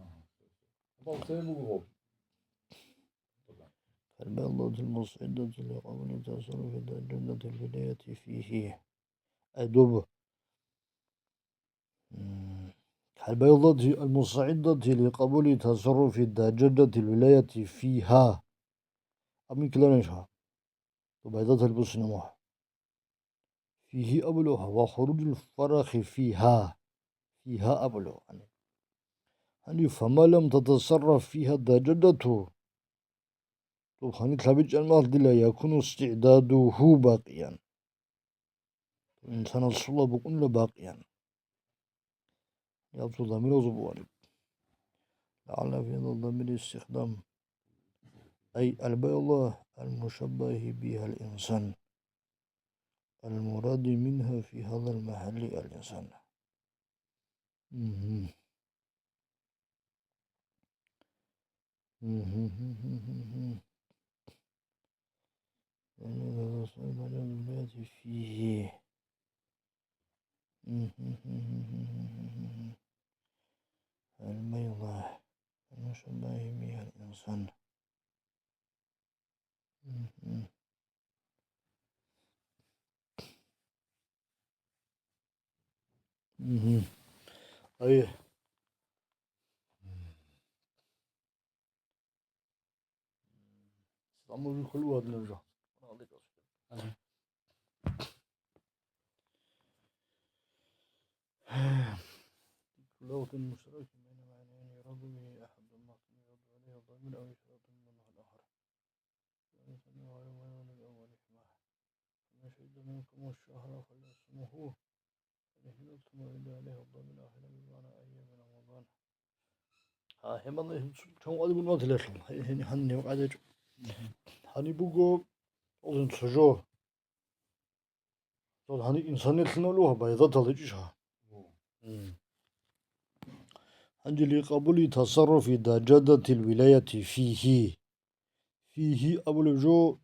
Гьаб цебе буго гьаб. كالبيضة المستعدة لقبول تصرف الداججة الولاية فيه. Ай доб, м, كالبيضة المستعدة لقبول تصرف الداججة الولاية فيها. Амин киланишха. Доб байдатал бусинамуха. فيه абулев гьав, وخروج الفرخ فيها. فيها абулев гьаниб. Гьаниб فما لم تتصرف فيها الدجاجة. Доб гьаниб лъабичӀеб мехалъ дила يكون استعداده باقيا. Инсанасул букӀунила бакъиян. Гьаб цо замиразул бугӀариб. لعل في هذا الضمير استخدام. أي البيضة المشبه بها الإنسان. المراد منها في هذا المحل الإنسان. مهم. مهم. يعني هذا الصيد الذي فيه. البيضة المشبه بها الإنسان. مهم. مهم. أي. الأمر كله هذا نرجع. لغة مشترك بين معنيين يراد به أحد المحتمل يرد عليه الضمير أو إشارة من النوع الآخر. فمن شهد منكم الشهر فليصمه، فإن احتضر ثم عرض عليه الضمير آخرا بمعنى أي من رمضان. ها, гьебман чанго гӀадин букӀун батилалъул, гьанив гӀадечӀо. Гьаниб буго, гьезин цо жо. Дол гьаниб инсанилъин абулев гьаб, байдатал гьечӀищ гьаб? Мгм. Гьанже لقبول تصرف دجاجة الولاية فيه. فيه абулеб жо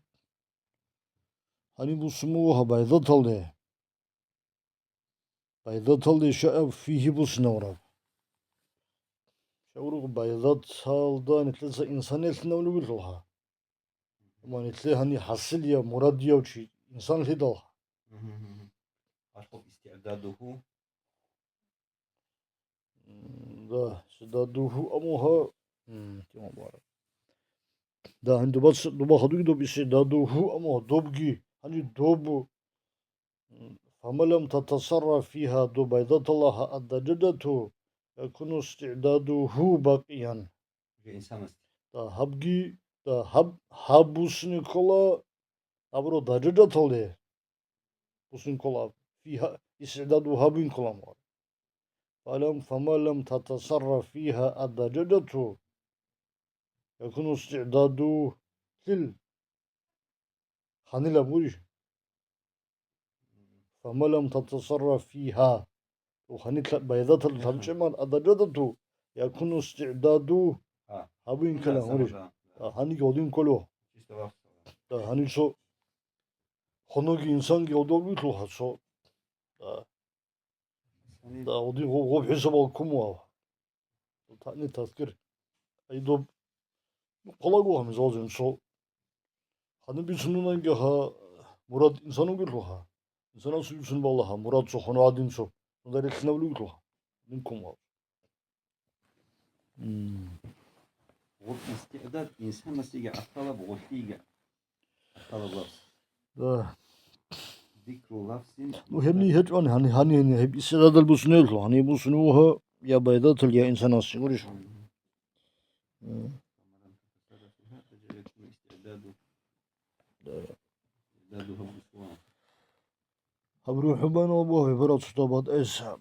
гьаниб бусун буго гьаб байдаталде. Байдаталде щай гьаб فيه бусинавураб? Щай гурого, байдаталда нилъеца инсанилъин абулеб бугелъулха. Амма нилъее гьаниб хӀасилав, мурадав чи инсанлъидалха. Мгм, мгм. Ашхъаб истигӀдадуху. М, да, истигӀдадуху амуха. М, тема бара. Да, гьаниб дуба, дуба хадуги доб истигӀдадуху амуха, добги, гьаниб доб. М, فما لم تتصرف فيها, доб байдаталда гьаб, الدجاجة, يكون استعداده باقيا. Уже инсанас. Да, гьабги, да, гьаб, гьаб бусине ккола, абураб дажажаталде бусине ккола, فيها, истигӀдадуху гьабун ккола. فلم، فما لم تتصرف فيها الدجاجة يكون استعداده لل-، гьанилаб гурищ. فما لم تتصرف فيها. Гьаниб лъа-, байдаталда лъабчӀеб мехалъ, الدجاجة يكون استعداده. А. Гьабун ккола гурищ. А, гьаниб гьодин кколев. А, гьаниб цо хоноги инсанги гьодов вилъулха цо. А. Да, гьодин гъо-, гъоб хӀисабал ккун вав. Таънис, тазкир. Ай доб. Ну, кколаго гьаниб золзин цо. Гьаниб бицунунанги гьа мурад инсан вугелъулха. Инсанасул бицун балагьа мурад цо хоно гӀадин цо. Мурад релълъинаб вугелъулха. Гьаниб ккун вав. М. Гъоб истигӀдад инсанасеги гӀахьалаб, гъолъиеги гӀахьалаб лафз. Да. Зикру лафзин. Ну, гьебни гьечӀони, гьани, гьани, гьани, гьеб истигӀдадал бусунелъул, гьани бусун вуго я байдатал, я инсанас гурищ. Мгм. М. Да. Гьаб рухӀубанал бугьа гӀибарат цо батӀайса.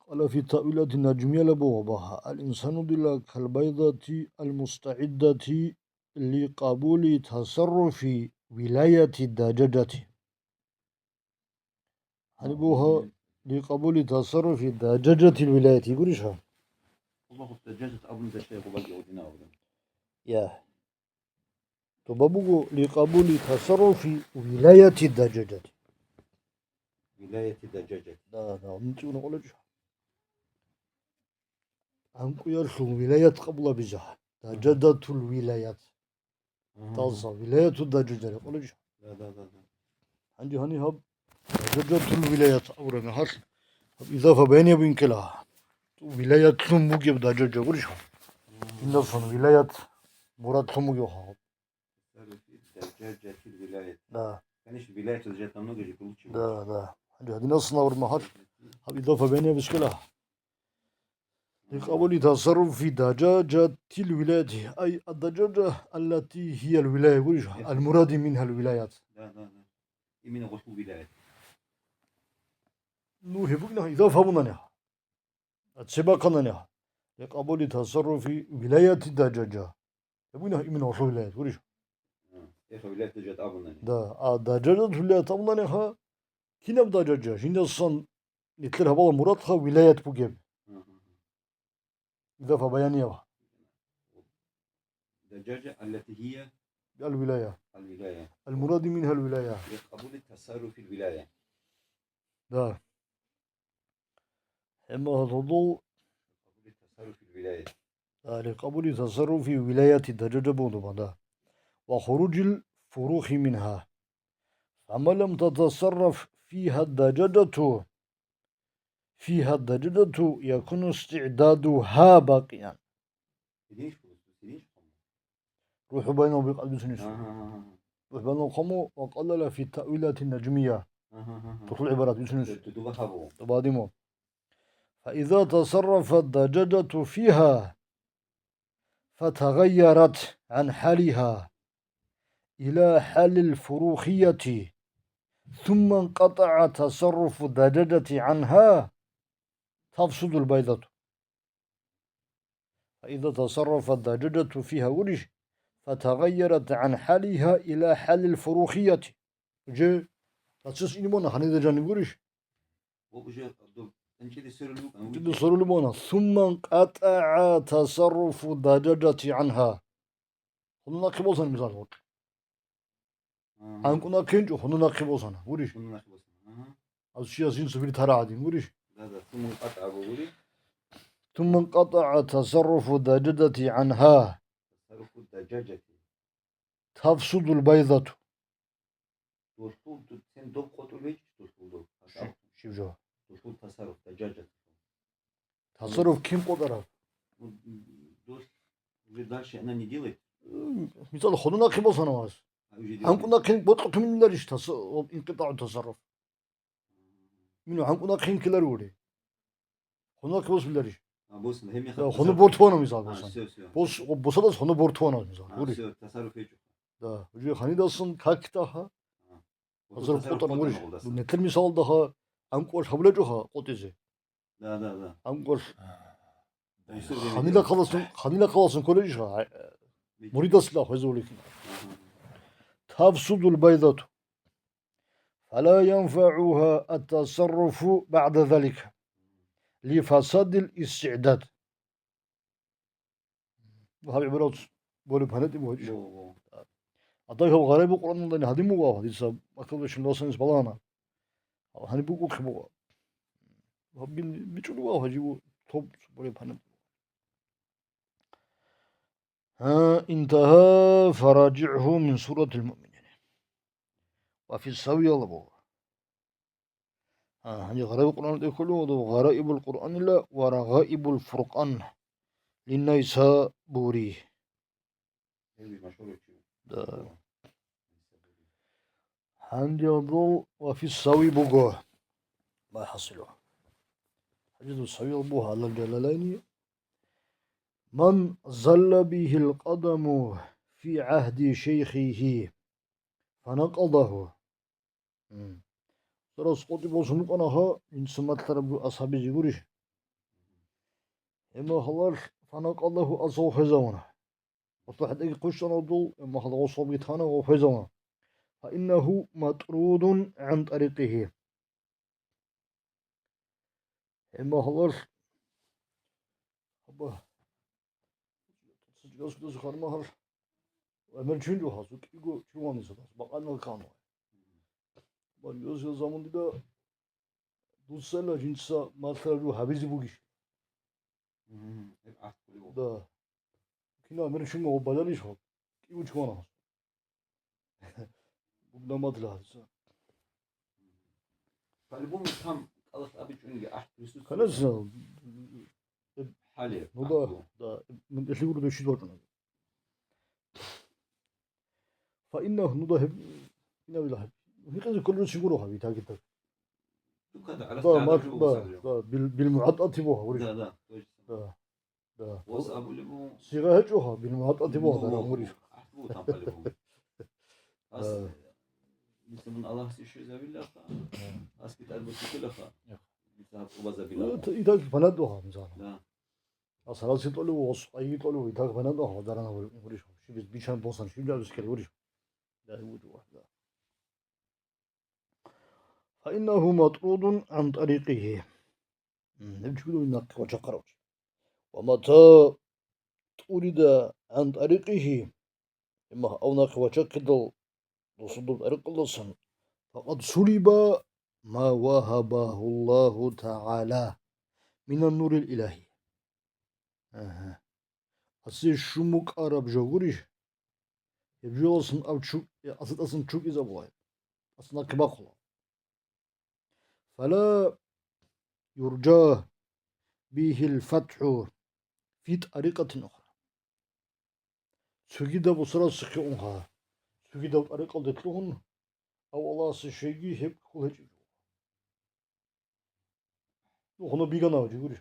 Къала фи таъвилати наджмияла бугьа багьа: الإنسان дила كالبيضة المستعدة لقبول تصرف ولاية الدجاجة. Гьаниб бугьа لقبول تصرف دجاجة الولاية гурищ гьа? Аллагьу дажажат абун дашай гъубаги гьудина абун. Я. Доба буго لقبول تصرف ولاية الدجاجة. Вилаяти дажажат. Да, да, унти уна къолечӀо. ГӀанкӀуялъул вилаят къабулабизе. Дажажатул вилаят. Мгм. Талса вилаяту дажажари къолечӀо. Да, да, да, да. Гьанже гьани гьаб дажажатул вилаят абураб мехалъ, гьаб изафа баяниб инкъила. Вилаятлъун бугеб дажажа гурищ? Мгм. Индасан вилаят мурадлъун бугев гьаб. Дажажатил вилаят. Да. Конечно, вилаяту дажажат намного же получше. Да, да. Гьанже гьадинасан абураб мехалъ, гьаб изафа баяниб бискила. لقبول تصرف دجاجة الولاية، أي الدجاجة التي هي الولاية, гурищ, المراد منها الولايات. Да, да, да. Именно гъолъул вилаят. Ну, гьеб бугин изафа гьабунани. Цебе бахъанани. لقبول تصرف ولاية الدجاجة. Гьеб бугин именно гъолъул вилаят, гурищ. М, эхо вилаят дажажат абунани. Да, а дажажатул вилаят абунани ха, кинаб дажажа, жиндасан нилъер гьабала мурадлъа вилаят бугеб. Мгм. Изафа баянияв. دجاجة التي هي الولاية. الولاية. المراد منها الولاية. لقبول تصرف الولاية. Да. Гьеб гьадул لقبول تصرف الولاية. Да, لقبول تصرف ولاية الدجاجة бугьун, да. وخروج الفروخ منها. فما لم تتصرف فيها الدجاجة، فيها الدجاجة يكون استعدادها باقيا. Гьединищ хъуму, гьединищ хъуму. РухӀ байнал бикъад бицунищ. Агьа, агьа, агьа. РухӀ байнал хъуму وقلل في التأويلات النجمية. Агьа, агьа, агьа. Духул гӀибарат бицунищ. Ду-, дуба гьабу. Дуба гьадиму. فإذا تصرفت الدجاجة فيها فتغيرت عن حالها إلى حال الفروخية، ثم انقطع تصرف الدجاجة عنها، تفسد البيضة. فإذا تصرفت الدجاجة فيها, гурищ, فتغيرت عن حالها إلى حال الفروخية. Уже процесс ине бана, гьанида жаниб, гурищ? Ва уже до анчиде сорулиб букӀан, анчиде сорулиб бана. ثم انقطع تصرف الدجاجة عنها. Гьунул нахъе босана, мисал, гъоркь. Агьа. ГӀанкӀун нахъинчӀо, гьунул нахъе босана, гурищ? Гьунул нахъе босана. Агьа. Аз чияс инсу бир тара гӀадин, гурищ? Да, да, ثم انقطع абу гури. ثم انقطع تصرف الدجاجة عنها. تصرف الدجاجة. تفسد البيضة. Дулъул ду-, сен доб къотӀулеб гьечӀищ дулъул доб? Щи-, щиб жо? Дулъул тасарруф, дажажат. Тасарруф кин къотӀараб? Ну, дулъ уже дальше она не делает. М, мисал, хьунул нахъе босана вас. А, уже делает. ГӀанкӀун нахъе бокьухъе миниларищ тас-, инкъитагӀу тасарруф? Мин гӀанкӀун нахъе инкилари ури. Хьунул нахъе босуларищ? А, босун, гьеб мехалъ. Да, хьунул тасарруф. Бортуана, мисал, а, босан. Всё, всё. Бос-, босалас хьунул бортуана, мисал. А, ури. Всё, тасарруф гьечӀо. Да, уже гьанидасан как тӀаха. А. Азар Тасарруф къотӀан къотӀан гурищ. Гьалдаса. Нилъер мисалдаха гӀанкӀуялъ гьабулечӀоха къотӀизе. Да, да, да. ГӀанкӀуялъ. А, да, гьанила да. Халасан, гьанила халасан кколечӀищха, гьай, муридасла хвезавулихьин. Агьа. تفسد البيضة، فلا ينفعها التصرف بعد ذلك، لفساد الاستعداد. Гьаб гӀибрат болеб гьанатӀи бугьичӀо. Во, во. Адай гьав гъарай букӀуранилани гьадин буго, дица Маккалдашин ласанис балагьана. Гьаниб букӀухъе буго. Гьаб бин бичӀчӀулев вав гьажи бу-, тоб болеб гьанатӀи буго. Гьа, انتهى فراجعه من سورة المؤمنين. وفي السوي алабу. А, гьанже Гъараибул Къуръан тӀехьулев, Гъараибул Къуръанила ва Рагъаибул Фуркъан линнайсабури. Да. Гьанже абул ва фи сави буго. Ма хасилу. ХӀадисул сави буго гьалал Жалалайни. Ман залла бихил къадаму фи гӀагьди шейхихи фанакъадагьу. М. Цо рас къотӀи босун букӀана гьа, инсуматлъараб асхӀабизе гурищ? Гьеб мехалъ фанакъадагьу асав хвезавуна. Гъосда хӀетӀеги хъущтӀана дул, гьеб мехалъ гъосулги тана ва хвезавуна. Фаиннагьу матрудун гӀан тӀарикъигьи. Гьеб мехалъ, аба, цо чӀикӀасукьазе ханмагьар гӀемер чуьнчӀо гьас, кӀиго чугьаниса дас, бакъанал кану. Баргиосил заман дида дуцайилан жинца малъараб жо гьабизе бугищ? Мгм. Гьеб гӀахӀдулев вуго. Да. Кинав мер чунгого баларищ гьаб? КӀиго чугана гьас. Бугнамадла гьадиса. По-любому там кӀалалъ абичӀониги гӀахӀ присутствует. Конечно. ХӀалеб, Ну да, гӀахӀдул. Да. Мун элъи гуро дощид вачӀуна. Фаиннагьу, ну да, гьеб, инабила гьеб. Гьикъизе кколел руччи гуро гьаб, итаги так. Дукада Да, гӀалас мар-, тӀагӀдаб жо да, босарев. Да, бил, бил мугӀатӀати бо гьаб, гурищ? Да, да, точно. Да. Да. Вас абулеб буго. Сигъа гьечӀо гьаб, бил мугӀатӀати бо гьаб, Ну, гурищ? гӀахӀдул там по-любому. Ас, Да. Мисал, мун Аллагьасе щвезабилаха, Да. Асги тӀад босикилаха, Эх. Мисал, гьаб тӀубазабилаха. Ну, ит-, итаги панад ваха, мисал. Да. Ас гьараси тӀолев, ас къайи тӀолев, итаги панад ваха, даран гьабурев гурищ, щибиз бичан босан, щиб жабиз ккел гурищ. Да, гьеб буго, да. Фаиннагьу матрудун гӀан тӀарикъигьи. М, гьеб чугула нахъе вачахъарав чи. Ва мата тӀурида гӀан тӀарикъигьи, имма гьав нахъе вачахъидал досул доб тӀарикъалдасан, факъад сулиба ма вагьабагьу Аллагьу тагӀала минан нурил илагьи. Агьа. Асе щун букӀараб жо гурищ? Гьеб жоялдасан аб чу-, э, асатӀасан чукӀизабула гьеб. Ас нахъе бахъула. Фала юржа бигьил фатхӀу фи тӀарикъатин ухра. Цогидаб бусарасухъе унха, цогидаб тӀарикъалде лъугьун, ав Аллагьасе щвейги гьеб хьул гьечӀеб жо. Духуна бигана жи гурищ.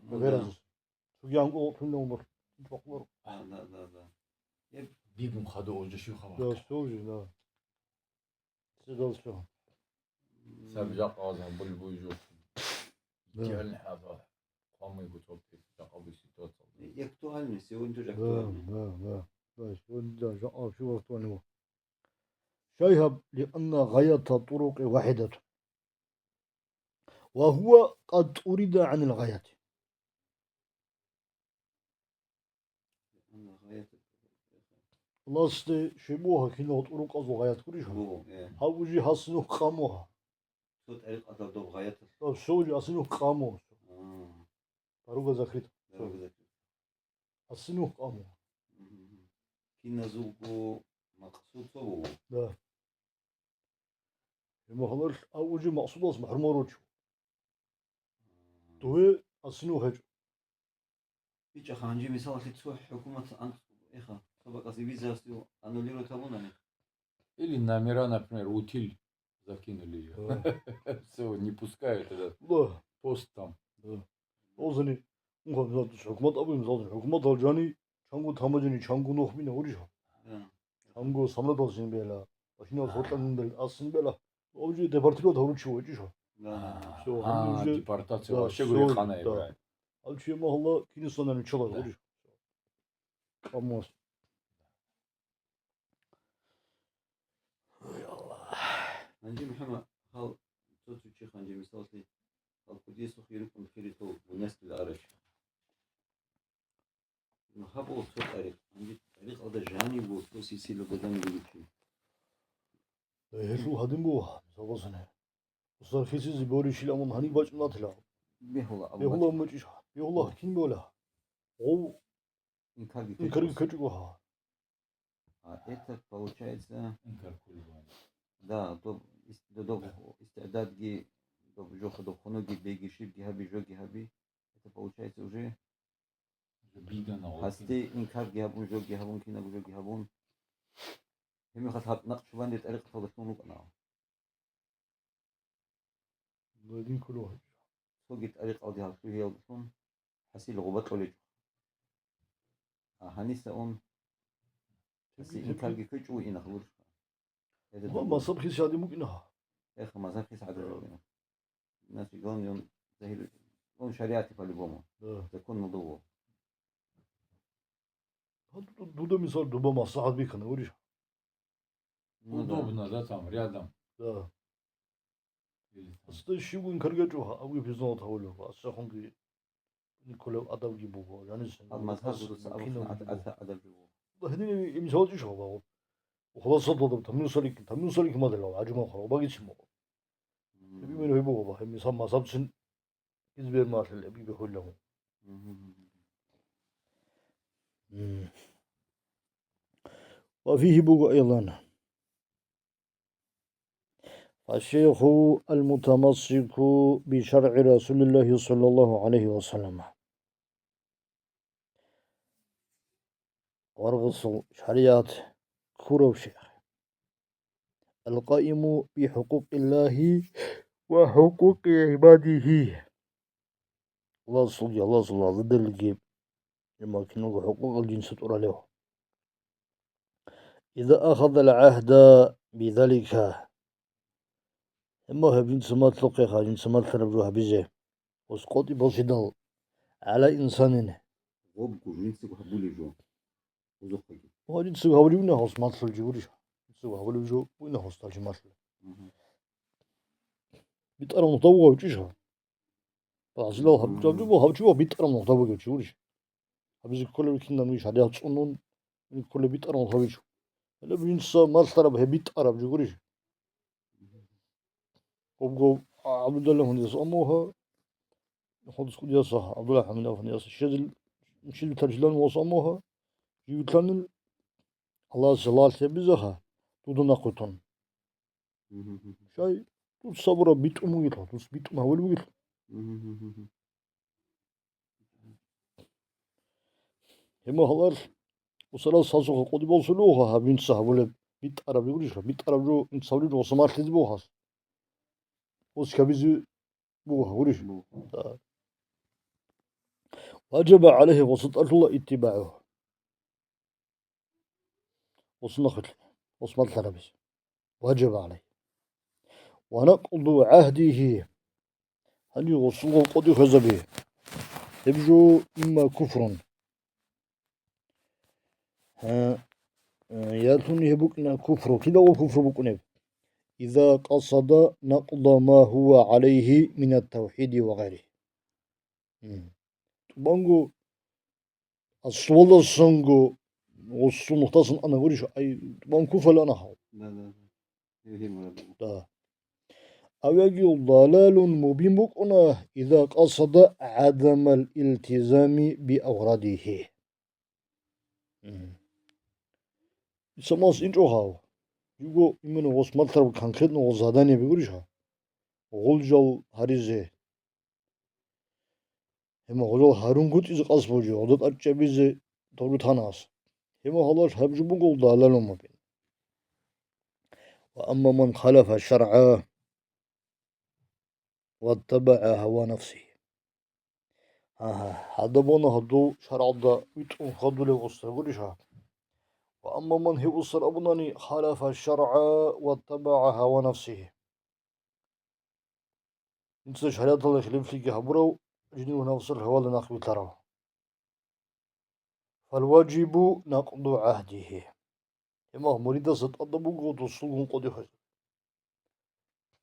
Ну, Гъеразус. Да. Цоги анкъо лъугьунев мур. ЧӀвакъуларо. А, да, да, да. Гьеб бигун хадув жо щив хабар? Да, все уже, да. Цидал все. М. Саб жакъа азан булбуй жо. Да. Идеальный хабар. Хъвамай гуцӀоб жакъа буй ситуация. И актуальный, сегодня тоже Да, актуальный. да, да. Да, сегодня, да, жакъа вообще актуальный. Щай гьаб, лианна гъаята турукъи вахӀидатун. Ва гьува къад тӀурида гӀанил гъаяти. Аллагьасде щиб бугьа кинал тӀурукъазул гъаят гурищ? Буго, э. Гьаб уже гьасинухъ къамугьа. Цо тӀарикъатал доб гъаятал. Да, всё уже гьасинухъ къамугьа. А. Дорога закрыта. Дорога закрыта. Гьасинухъ къамугьа. Мгм. Киназулго макъсуд цо буго. Да. Гьеб мехалъ аб уже макъсудалъ махӀрумал руччу. Дуве асинул гьечӀо. БичӀаха гьанже мисалалъе цо хӀукумат анцӀ-, эха, цо бакӀасе визасул аннулировать гьабунани. Или номера, например, утиль закинули её. Да. Всё, не пускают этот Да. пост там. Да. Озани, ну, как, мисал, хӀукумат абу, мисал, хӀукуматал жани, чанго тамажани, чанго нух бина гурищ. Да. Чанго самрадал син бела, машинал А. хортан бел, ас син бела. Об же депортировать гьаручи вачӀищ. Да. А, Всё, а, гьанже уже депортация Да, вообще всё, гури хана да. играет. Алчи магьалла кинисанани чалай Да. гурищ. Камос. Ой, Аллагь. Гьанже, МухӀаммад, гьал цо-цо чи гьанже мисаллъи, гьал кӀудиясухъе рукӀун хиритал бунесдил араш. Ну, гьаб буго цо тӀарикъ. Гьанже тӀарикъалда жаниб буго цо сисила бадани бугев чи. Э, гьелъул гьадин буго, мисал босани. Усар хисизе борищил амун гьаниб бачӀун ратила. Бегьула Бегьула абу. мучӀищ, бегьула кин бола. Гъов Инкарги инкарги ккечӀо. ккечӀого гьа. А это получается, Инкар кколеб. Да, доб ис-, доб Да. истигӀдадги, доб жоха, доб хунуги, беги, щибги гьаби, жоги гьаби. Это получается уже Уже бигана гъов. гьасде инкарги гьабун, жоги гьабун, кинаб жоги гьабун. Гьебмехалъ гьаб накъ чубанде тӀарикъаталда лъун рукӀана. Гьадин ккола гьачӀо. Цоги тӀарикъалде гьаб лъугьиялдалъун хӀасил гъуба кьолечӀо. А гьаниса ун, гьасил Цоги инкарги ккечӀо инах гурищха. Гьедин Ва гьаб мазгьаб хис гьадин букӀина гьа. Эх, мазгьаб хис гьадин Э. букӀина. Значит, главное, он загьир, он шариате по-любому. Да. Закон надо. Гьа, ду-, дуда мисал дуба маслахӀат бихьана гурищ. Ну да. Удобно, да, там, рядом. Да. Или там. Аста щивгун каргачӀо, гьа, абги признавал тавулев, асахунги николев адабги буго, жанис Ал мазгьаб ас-, буго, мукинав абухъун буго. ад-, ад-, адабги буго. Да, гьедин мисал чӀищ гьаб, гьаб. Хуласат ладаб, тамнусалик, тамнусалик мадалав, гӀажумал хъарал багицин буго. М. Гьеб именно гьеб буго, гьеб мисал мазгьабцин гьез бер малъилебги бехулев. Мгм. М. Ва фигьи буго айдан. Фашейху аль-мутамассику бишаргӀи Расулиллагьи саллаллагьу гӀалайгьи ва саллама. Варгъасул шаригӀат ккурав шейх. Аль-къаиму бихӀукъукъиллагьи ва хӀукъукъи гӀибадигьи. Аллагьасулги, Аллагьасул гӀадамалги, жамагӀатиналго хӀукъукъал жинца тӀуралев. Иза ахазал гӀагьда бизалика. Гьеб мехалъ жинца малъухъеха, жинца малъараб жо гьабизе. Гъос къотӀи босидал, гӀала инсанин. Гъобго жинцаго гьабулеб жо. Узухъеги. Ва жинцаго гьабулеб бугони гъос малъулеб жо гурищ. Жинцаго гьабулеб жо бугони гъос гьалъи малъулеб. Мгм. БитӀараб нухда бугев чӀищ гьав? Гьазилал гьаб-, гьаб-, гьаб-, гьаб-, битӀараб нухда бугев чи гурищ. Гьабизе кколеб кинаб нугищ гьадият цӀунун, кколеб битӀараб нухда вичӀо. Гьале жинца малъараб гьеб битӀараб жо гурищ. Гъобго ГӀабдулла гьундияс амуха, худус кӀудияса ГӀабдулла гьамил афандияса щезил, щезил таржилан мос амуха, живитлъанил Аллагьас лагълъи гьабизаха, дуда нахъвитун. Мгм. Щай, дуц сабура битӀун бугелъул, дуц битӀун гьавулеб бугелъул. Мгм. Гьеб мехалъ, усарал сасухъа къотӀи босулев гьав, гьаб жинца гьабулеб битӀараб жо гурищ, битӀараб жо, жинца гьабулеб жо гъоса малъизе буго гьас. Гъос гьабизе буго гьав гурищ? Буго. Да. Важаба гӀалайгьи, гъоса тӀалъула иттибагӀу. Гъос нахъвилълъи, гъос малъарабизе. Важаба гӀалайгьи. Ва накъду гӀагьдигьи. Гьанив гъосулго къотӀи хвезаби. Гьеб жо имма куфрун. Гьа, э, ялъуни гьеб букӀина куфру. Кидаго куфру букӀунеб? Иза къасада накъда ма гьува гӀалайгьи минат тавхӀиди ва гъайригьи. М. ТӀубанго аслуялдасанго гъосул нухдасан ана гурищ, ай, тӀубан куфралъ ана гьав. Да, да, да. Гьев гьеб мурад буго. Да. Ав яги далалун мубин букӀуна, иза къасада гӀадамал илтизами би аврадигьи. Мгм. Исламас инчӀо гьав. Жиго именно гъос малъараб конкретно гъос задание бигурищ гьав? Гъулжал гьаризе. Гьеб мехалъ гъолъул гьарун гутӀизе къасд буго, гъолда тӀад чӀезабизе тавру танас. Гьеб мехалъ гьаб жо буго далалун мубин. Ва амма ман халафа шаргӀа ваттабагӀа гьава нафсигьи. Агьа, гьадаб вана гьадув шаргӀалда витӀун хадулев усар гурищ гьав? Ва амма ман, гьев усар абунани, халафа шаргӀа ваттабагӀа гьава нафсигьи. Инца шаригӀаталда хилафлъиги гьабурав, жиндирго нафсалъ гьавалда нахъ вилълъарав. Фалважибу накъду гӀагьдигьи. Гьеб мехалъ муридаса тӀадаб буго досулгун къотӀи хвезаб.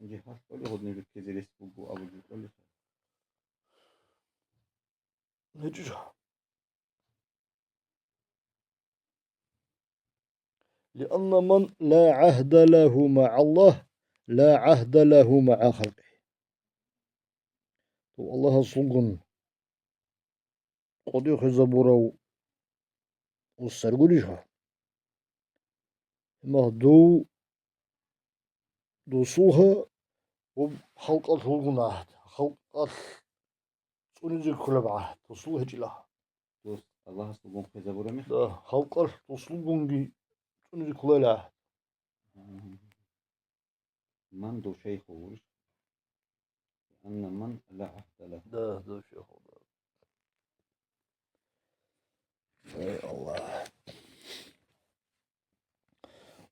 Жигьалъ кӀолей гьудин руккизе рес буго абулеб кӀолей. ГьечӀищ. Лианна ман ла гӀагьда лагьу магӀаллагь, ла гӀагьда лагьу магӀа халкъигьи. Дов Аллагьасулгун къотӀи хвезабурав усар гурищ гьав? Гьеб мехалъ дов досулгьа ва халкъалъулгун гӀагьд, халкъалъ цӀунизе кколеб гӀагьд досул гьечӀила. Дос Аллагьасулгун хвезабураб мехалъ? Да, халкъалъ досулгунги цӀунизе кколел гӀагьд. Ман дов шайх гурищ? Анна ман ла гӀагьда лагьу. Да, дов шайх, да. Эй, Аллагь.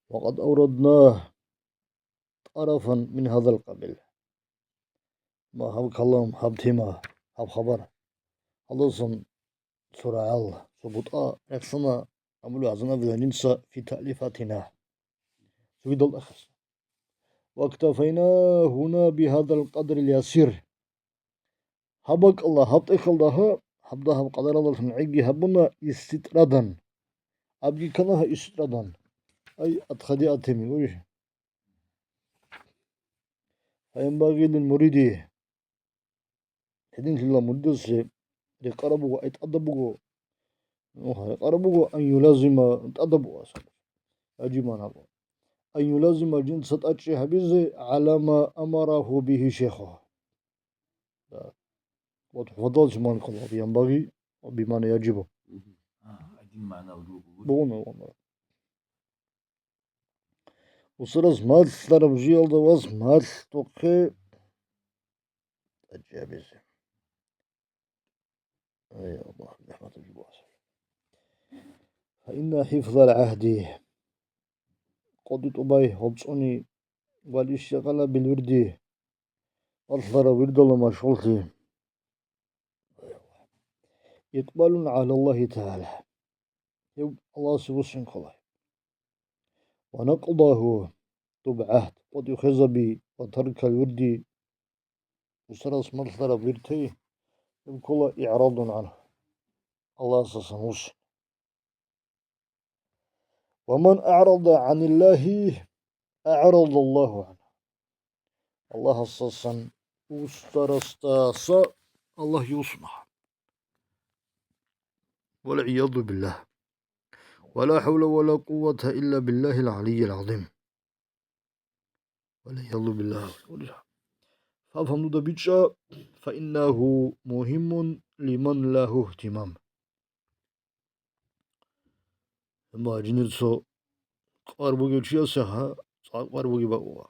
Ва къад аврадна тӀарафан мин гьазал къабил. Ма гьаб калам, гьаб тема, гьаб хабар. Гьалдасан цо рагӀал, цо бутӀа рехсана абулеб гӀазан абилан жинца фи таълифатина. Цогидал тӀахьазда. Вактафайна гьуна бигьадал къадрил ясир. Гьаб бакӀалда, гьаб тӀехьалда гьа, гьабда гьаб къадаралдалъун гӀеги гьабуна иститӀрадан. Абги ккана гьа иститӀрадан. Ай, атхади атеми, ури. فينبغي للمريد, гьединлъидал муридасде рекъараб буго, ай тӀадаб буго, ну, рекъараб буго, أن يلازم, тӀадаб буго асаб. Гьажиман гьабо. أن يلازم, жинца тӀадчӀи гьабизе, على ما أمره به شيخه. Да. Вот, гьадал чумал ккола, ينبغي, بمعنى يجب. Мгм. А, один мана вдруг. Бугун, бугун. Устарас малъараб жиялда вас малъухъе тӀадчӀи гьабизе. Ай, Аллагь, рахӀмат гьабе. فإن حفظ العهد, къотӀи тӀубай гьоб цӀуни, والاشتغال بالورد, малъараб вирдала машгъуллъи, إقبال على الله تعالى, гьеб Аллагьасе буссин ккола. ونقضه, доб гӀагьд къотӀи хвезаби, وترك الورد, устарас малъараб вирд, гьеб ккола إعراض عنه, Аллагьасдасан вуссин. ومن أعرض عن الله أعرض الله عنه. Аллагьасдасан устарасдаса Аллагьги вуссуна. والعياذ بالله. ولا حول ولا قوة إلا بالله العلي العظيم. والعياذ بالله. Фалгьамдуда бичӀчӀа, فإنه مهم لمن له اهتمام. Амма жиндир цо кӀвар бугев чиясе гьа цӀакъ кӀвар бугеб бакӀула.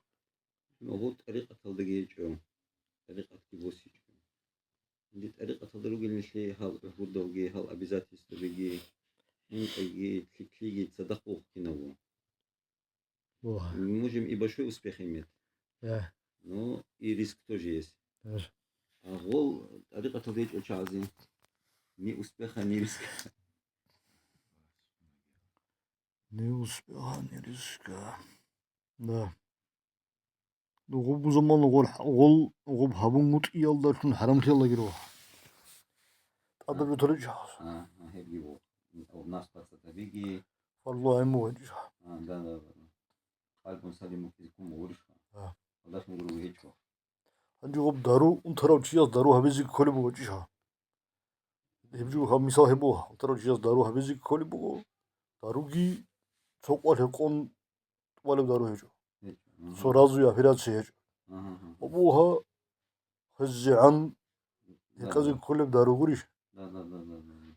Гьаб тӀарикъаталдаги гьечӀо, тӀарикъатги босичӀо. Гьанже тӀарикъаталда ругел нилъее гьал гӀугьудалги, гьал обязательствабиги, ункъайги, лъикӀлъиги цадахъ вухкинавго. Вагь. Мы можем и большой успех иметь. Я. Но и риск тоже есть. Гьар. А гъол тӀарикъаталда гьечӀо чагӀазе. Ни успеха, ни риска. Ни успеха, ни риска. Да. Гъуб заман гъол, гъол, гъуб гьабун мутӀиялдалъун хӀарамлъиялдаги рогьа. ТӀадаб А. бетаричӀ. А, а, гьебги бу. Нас пацатабиги. Фарзлу гӀин бугечӀищ. А, да, да, да, да. КъалкӀун салимуккизе ккун бугурищха? А. Гьадалъун гуруги гьечӀо. Гьанже гъуб дару унтарав чияс дару гьабизе кколеб бугечӀищ? Гьеб жо гьаб мисал гьеб буго, унтарав чияс дару гьабизе кколеб буго, даруги цо къвалъ гьекъон тӀубалеб дару гьечӀо. ГьечӀо. Мгм. Цо разуй операция гьечӀо. Мгм, мгм. Гьабуга гьезегӀан Да, гьекъезе да. кколеб дару гурищ? Да, да, да, да, да, да.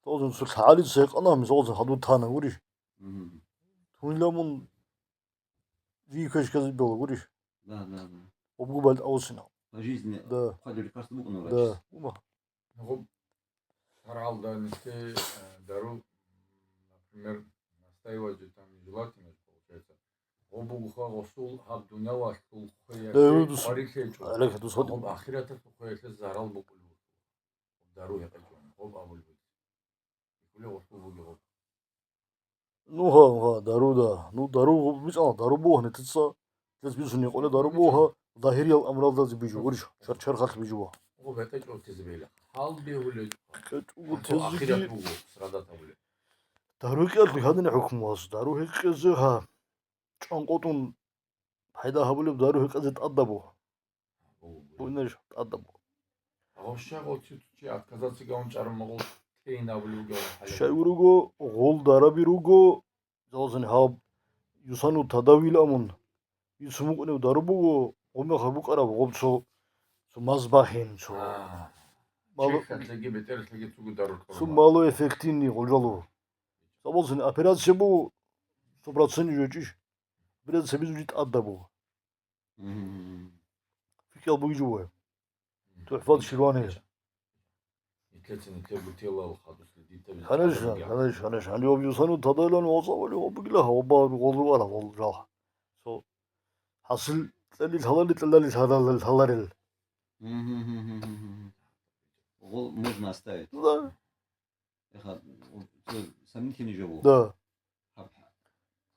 Тозун цо лъагӀалица гьекъана, мисалза хадур тана гурищ? Мгм. Тунила мун жий квешказе бела гурищ? Да, да, да. Обгу бал авсина. По жизни Да. хъвалил лекарство букӀуна Да. врачис. Ума. Гъуб шаргӀалда нилъе, э, дару, например, настаивать же там нежелательно же получается. Гъуб бугоха гъосул гьаб дунялалъул хвеялъе Да, дус-, къварилъи гьечӀо. гӀалайха дус гьадин. Гъуб ахираталъул хвеялъе зарал букӀулев вуго. Гъуб дару гьекъечӀони, гъуб абулеб буго. Хъулев гъосул бугеб гъуб. Ну, гьа, гьа, дару, да. Ну, дару бицӀана, дару буго гьанитица. Лез бицун гьекъолеб дару буго, гьа, загьириял амралдазе бижу, гурищ, чар-, чархалъ бижу. О, бетӀечӀого тезе бейла. Гьал бегьулел. КьечӀого Ахират тезеги буго, срадат абулеб. Дару кьелъул гьадин хӀукму гьас, дару гьекъезе, гьа, чӀванкъотӀун пайда гьабулеб дару гьекъезе тӀадаб буго. Бугеб. Бугеб, тӀадаб буго. Гъов щай гъов цо чи отказаться гьавун чӀараб магъул тейин абулеб бугеб гьале? Щай гурого, гъол дараби руго, залазани гьаб юсану тадавил амун. Бицун букӀунеб дару буго, гъоб мехалъ букӀараб гъоб цо, цо мазбахин, цо А. мало-, Чехалъеги бетӀерлъеги цуго дару цо ккола. Малоэффективный гъол жало. Залазани операция буго, сто процентов жо гьечӀищ. Операция бицун чи тӀадаб буго. Мгм. ФикӀал бугеб жо буго. ТухӀфат Ширвани. Итлъецин итлъе бутелал хадуслъи дита Конечно, конечно, конечно. Гьанив аб юсану тадайлан вацӀа вали гъоб бугила, гъоб гъол ругара, гъол жал. Со хӀасил кьели лъалали, кьелали лъалали, лъаларел. Мгм. Гъол можно оставить. Да. Яха, цо сомнительный жо буго. Да. Гьаб,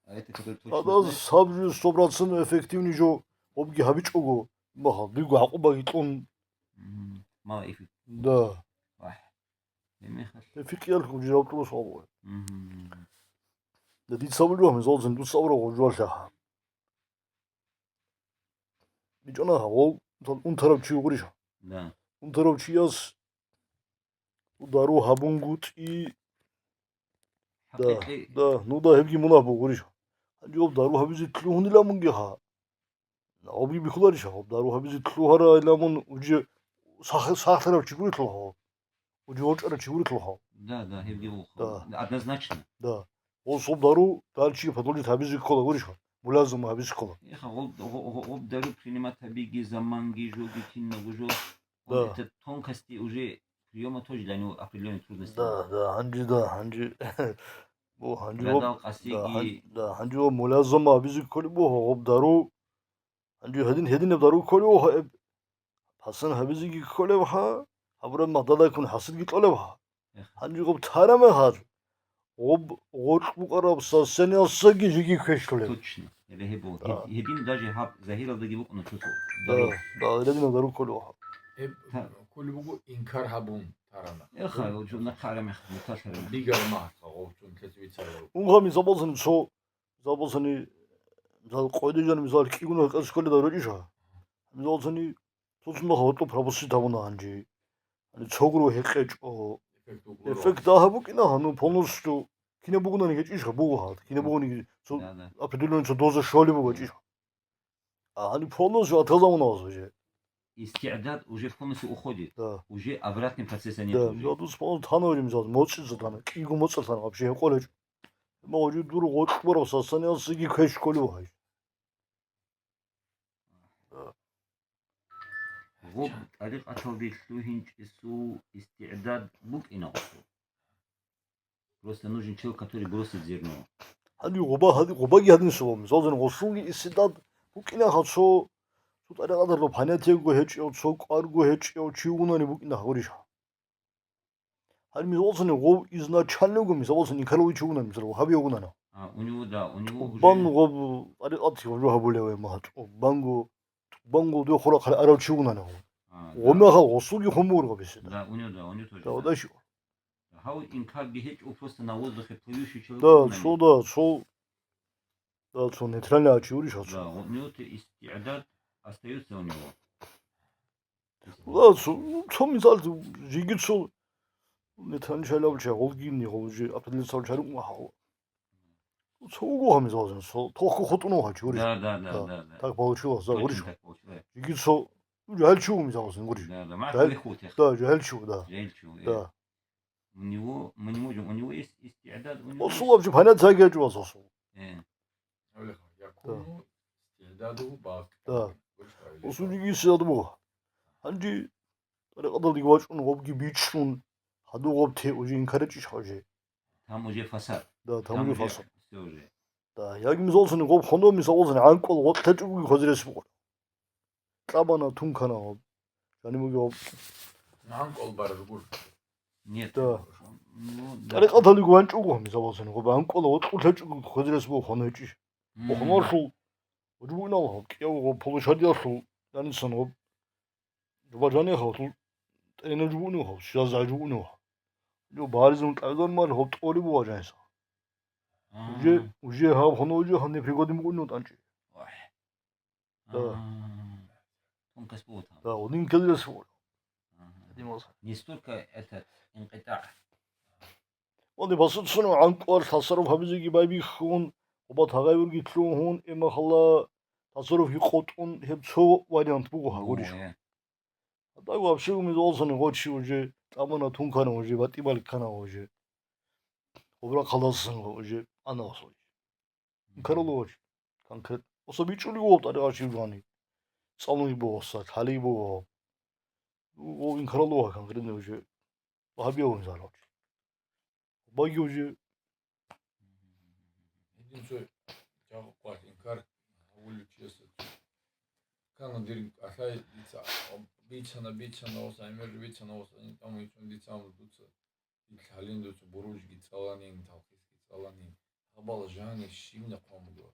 а это который точно Гьадаз знает? Гьаб жо сто процентов эффективный жо, гъобги гьабичӀого, маха, дуйго гӀакъубаги кьун. Мгм. Мало эффект. Да. Вахь. Гьеб мехалъ. Гьеб фикъиялъ гъоб жо жаваб кьурас гьабуге. Мгм. Да дица абулеб, мисалзин, дуца абураб гъоб жоялъа. бичӀчӀана гьав, унтарав чи вугъурищ? Да. Унтарав чияс дару гьабунгутӀи, да, хӀакъикъи. Да, ну да, гьебги мунагь бугъурищ? Гьанже гьаб дару гьабизе лъугьунила мунги гьа. Гьабги бихьуларищ гьаб дару гьабизе лъугьарайила мун, уже сах-, сахлъарав чи гурелъул гьав. Уже вачӀарав чи гурелъул гьав. Да, да, гьебги вухъа. Да. Однозначно. Да. Гъосул дару дальше продолжить гьабизе ккола гурищ гьаб. Мулазам гьабизе ккола. Эха, гъоб, гъо-, гъо-, гъоб дару принимать гьабиги, заманги, жоги, кинабго жо. Да. Вот это тонкости уже приёма тоже для него определённые трудности. Да, да, гьанже, да, гьанже. Бо, гьанже гъоб, гадал къасиги. Да, гьан-, да, гьанже гъоб мулазам гьабизе кколеб буго, гъоб дару. Гьанже гьедин, гьединаб дару кколев гьеб. Пасан гьабизеги кколев гьа, гьабураб магдадаккун хӀасидги кьолев гьа. Гьанже гъоб тараб мехалъ, гъоб гъоркь букӀараб сасаниялсаги жеги квешлъулев. Точно. Гьеб, гьеб буго. Да. Гьед-, гьедин даже гьаб загьиралдаги букӀуна цо-цо. Да, дару. Да, гьединаб дару кколев гьа. Гьеб кколеб буго инкар гьабун тарана. Эха, гьев жо нахъ араб мехалъ, муталъ араб мехалъ. Дигар магӀарда гъов чун лъезе бицарав. Унга мисал босани цо, мисал босани, мисал, къойде жан, мисал, кӀигуна гьекъезе кколеб дару гьечӀищ гьа? Мисал босани, цо-цо нахъ гьоркьоб пропустить гьабуна гьанже. Гьанже цогро гьекъечӀо. Эффект букӀуна. Эффект дагьаб букӀина гьа, ну, полностью кинаб бугониги гьечӀищ гьа, буго гьа. Кинаб бугониги цо, да, да, определённый цо доза щолеб буго гьечӀищ гьа. А гьаниб полностью отказал у нас уже. ИстигӀдад уже полностью уходит. Да. Уже обратный процесс нет. Да, уже. Да, дус полностью тана уже, мисал, моцӀица тана, кӀиго моцӀалъ тана, вообще гьекъолев гьечӀо. Амма уже дур гъоркь бараб сасаниялсаги квеш кколев гьай. Да. Гъоб тӀарикъаталде лъугьинчӀесул истигӀдад букӀина гъосул. Просто нужен человек, который бросит зерно. Гьанив гъоба, гьанив гъобаги гьадин щвала. Мисалзани, гъосулги истигӀдад букӀина гьа цо, цо тӀарикъаталъул понятиего гьечӀев, цо кӀварго гьечӀев чи вугони букӀина гьавурищ. Гьанив мисалзани гъов изначального, мисалзани, инкарулев чи вугони, мисал, вагьаби вугони. А, у него, да, у него уже тӀубан гъоб тӀарикъат гьабулев гьев, ма, тӀубанго, тӀубанго дов хурахъалде арав чи вугони гъов. А, да. Гъомехал гъосулги хун бугураб гъоб истигӀдад. Да, у него, да, у него тоже, да. Да, вот дальше. Гьав инкарги гьечӀо, просто на воздухе плывущий человек. Да, вугони. Цо, да, цо, да, цо нейтральный чи вурищ гьав цо. Да, у него-то истигӀдад остаётся у него. Да, цо, ну, цо мисал, жеги цо нейтральный чалав ча, гъолгинни, гъол же определиться чарукъ ма гьав. Цо уго гьав мисалзани, цо тохго хутӀун гьав чи вурищ. Да, да, да, да, да. Так получилось, да, точно вурищ. Так получилось. Жеги цо, ну, жагьил чи вуго мисалзани, вурищ. Да, да, ма жагьил, хулихъ. Да, жагьил чи вуго, да. Жагьил чи вуго, да. Э. У него, мы не можем, у него есть истигӀдад, у него есть. Гъосул вообще понятие гьечӀо гъосул. Э. Гьавлеха, якуну истигӀдадугьу багъ. Да. Гъосул жеги истигӀдад буго. Гьанже тӀарикъаталдеги вачӀун, гъобги бичӀчӀун, гьадув гъоб те уже инкар гьечӀищ гьав же. Там уже фасад. Да, там уже фасад. Всё уже. Да, яги мисалзани гъоб хоно, мисалзани гӀанкӀула гъоркь лъечӀого хвезе рес букӀуна. Кьабана, тункана гъоб. Жаниб бугеб гъоб. ГӀанкӀула бараб гур. Нет. Да. Ну, да. ТӀарикъаталдеги вачӀуго, мисалзани гъоб гӀанкӀула гъоркь лъечӀого хвезе рес буго хоно гьечӀищ. Мгм. Гъоб хонолъул, гъоб бугинал гъоб, кӀияв гъоб полушадиялъул, жанисан гъоб. Жубажани гьавлъул тӀенав жугьунев гьав, щвезай жугьунев гьав. Жо баризун кьавзан мал гьав тӀолеб буго жаниса. Уже, а, уже гьав хоно уже гьав непригодный бугунев тӀанчӀи. Ой. Да. А, тонкость буго там. Да, один килограмм. Ага. Один мал. Не столько этот инкъитӀа. Гьаниб гьасул цунав гӀанкӀула тасарруф гьабизеги байбихьун, гъоба тагъайурги лъугьун, имахалла тасарруфги къотӀун, гьеб цо вариант буго гьагурищ. О, э. Гьадав вообще умизавалсани гъочи уже тӀамуна, тункана уже, батӀи балккана уже. Гъоб рахъалдасан уже ана гъосул. Инкарулев вач. Конкрет. Оса бичӀулев вав тӀарикъат щиб жани. ЦӀалуги буго оса, лъалиги буго вав. Вав инкарулев вач конкретно уже. Вагьабияв ван залач. Баги уже. Гьедин цо жагьу къват инкар гьавулев чиясда. Кана дир кӀалъай дица бицана, бицана оса, гӀемер бицана оса, амма ицун дица амру дуца. Ил гьалин дуца буружги цӀаланин, талхисги цӀаланин. Гьабал жани щибна хъван буго.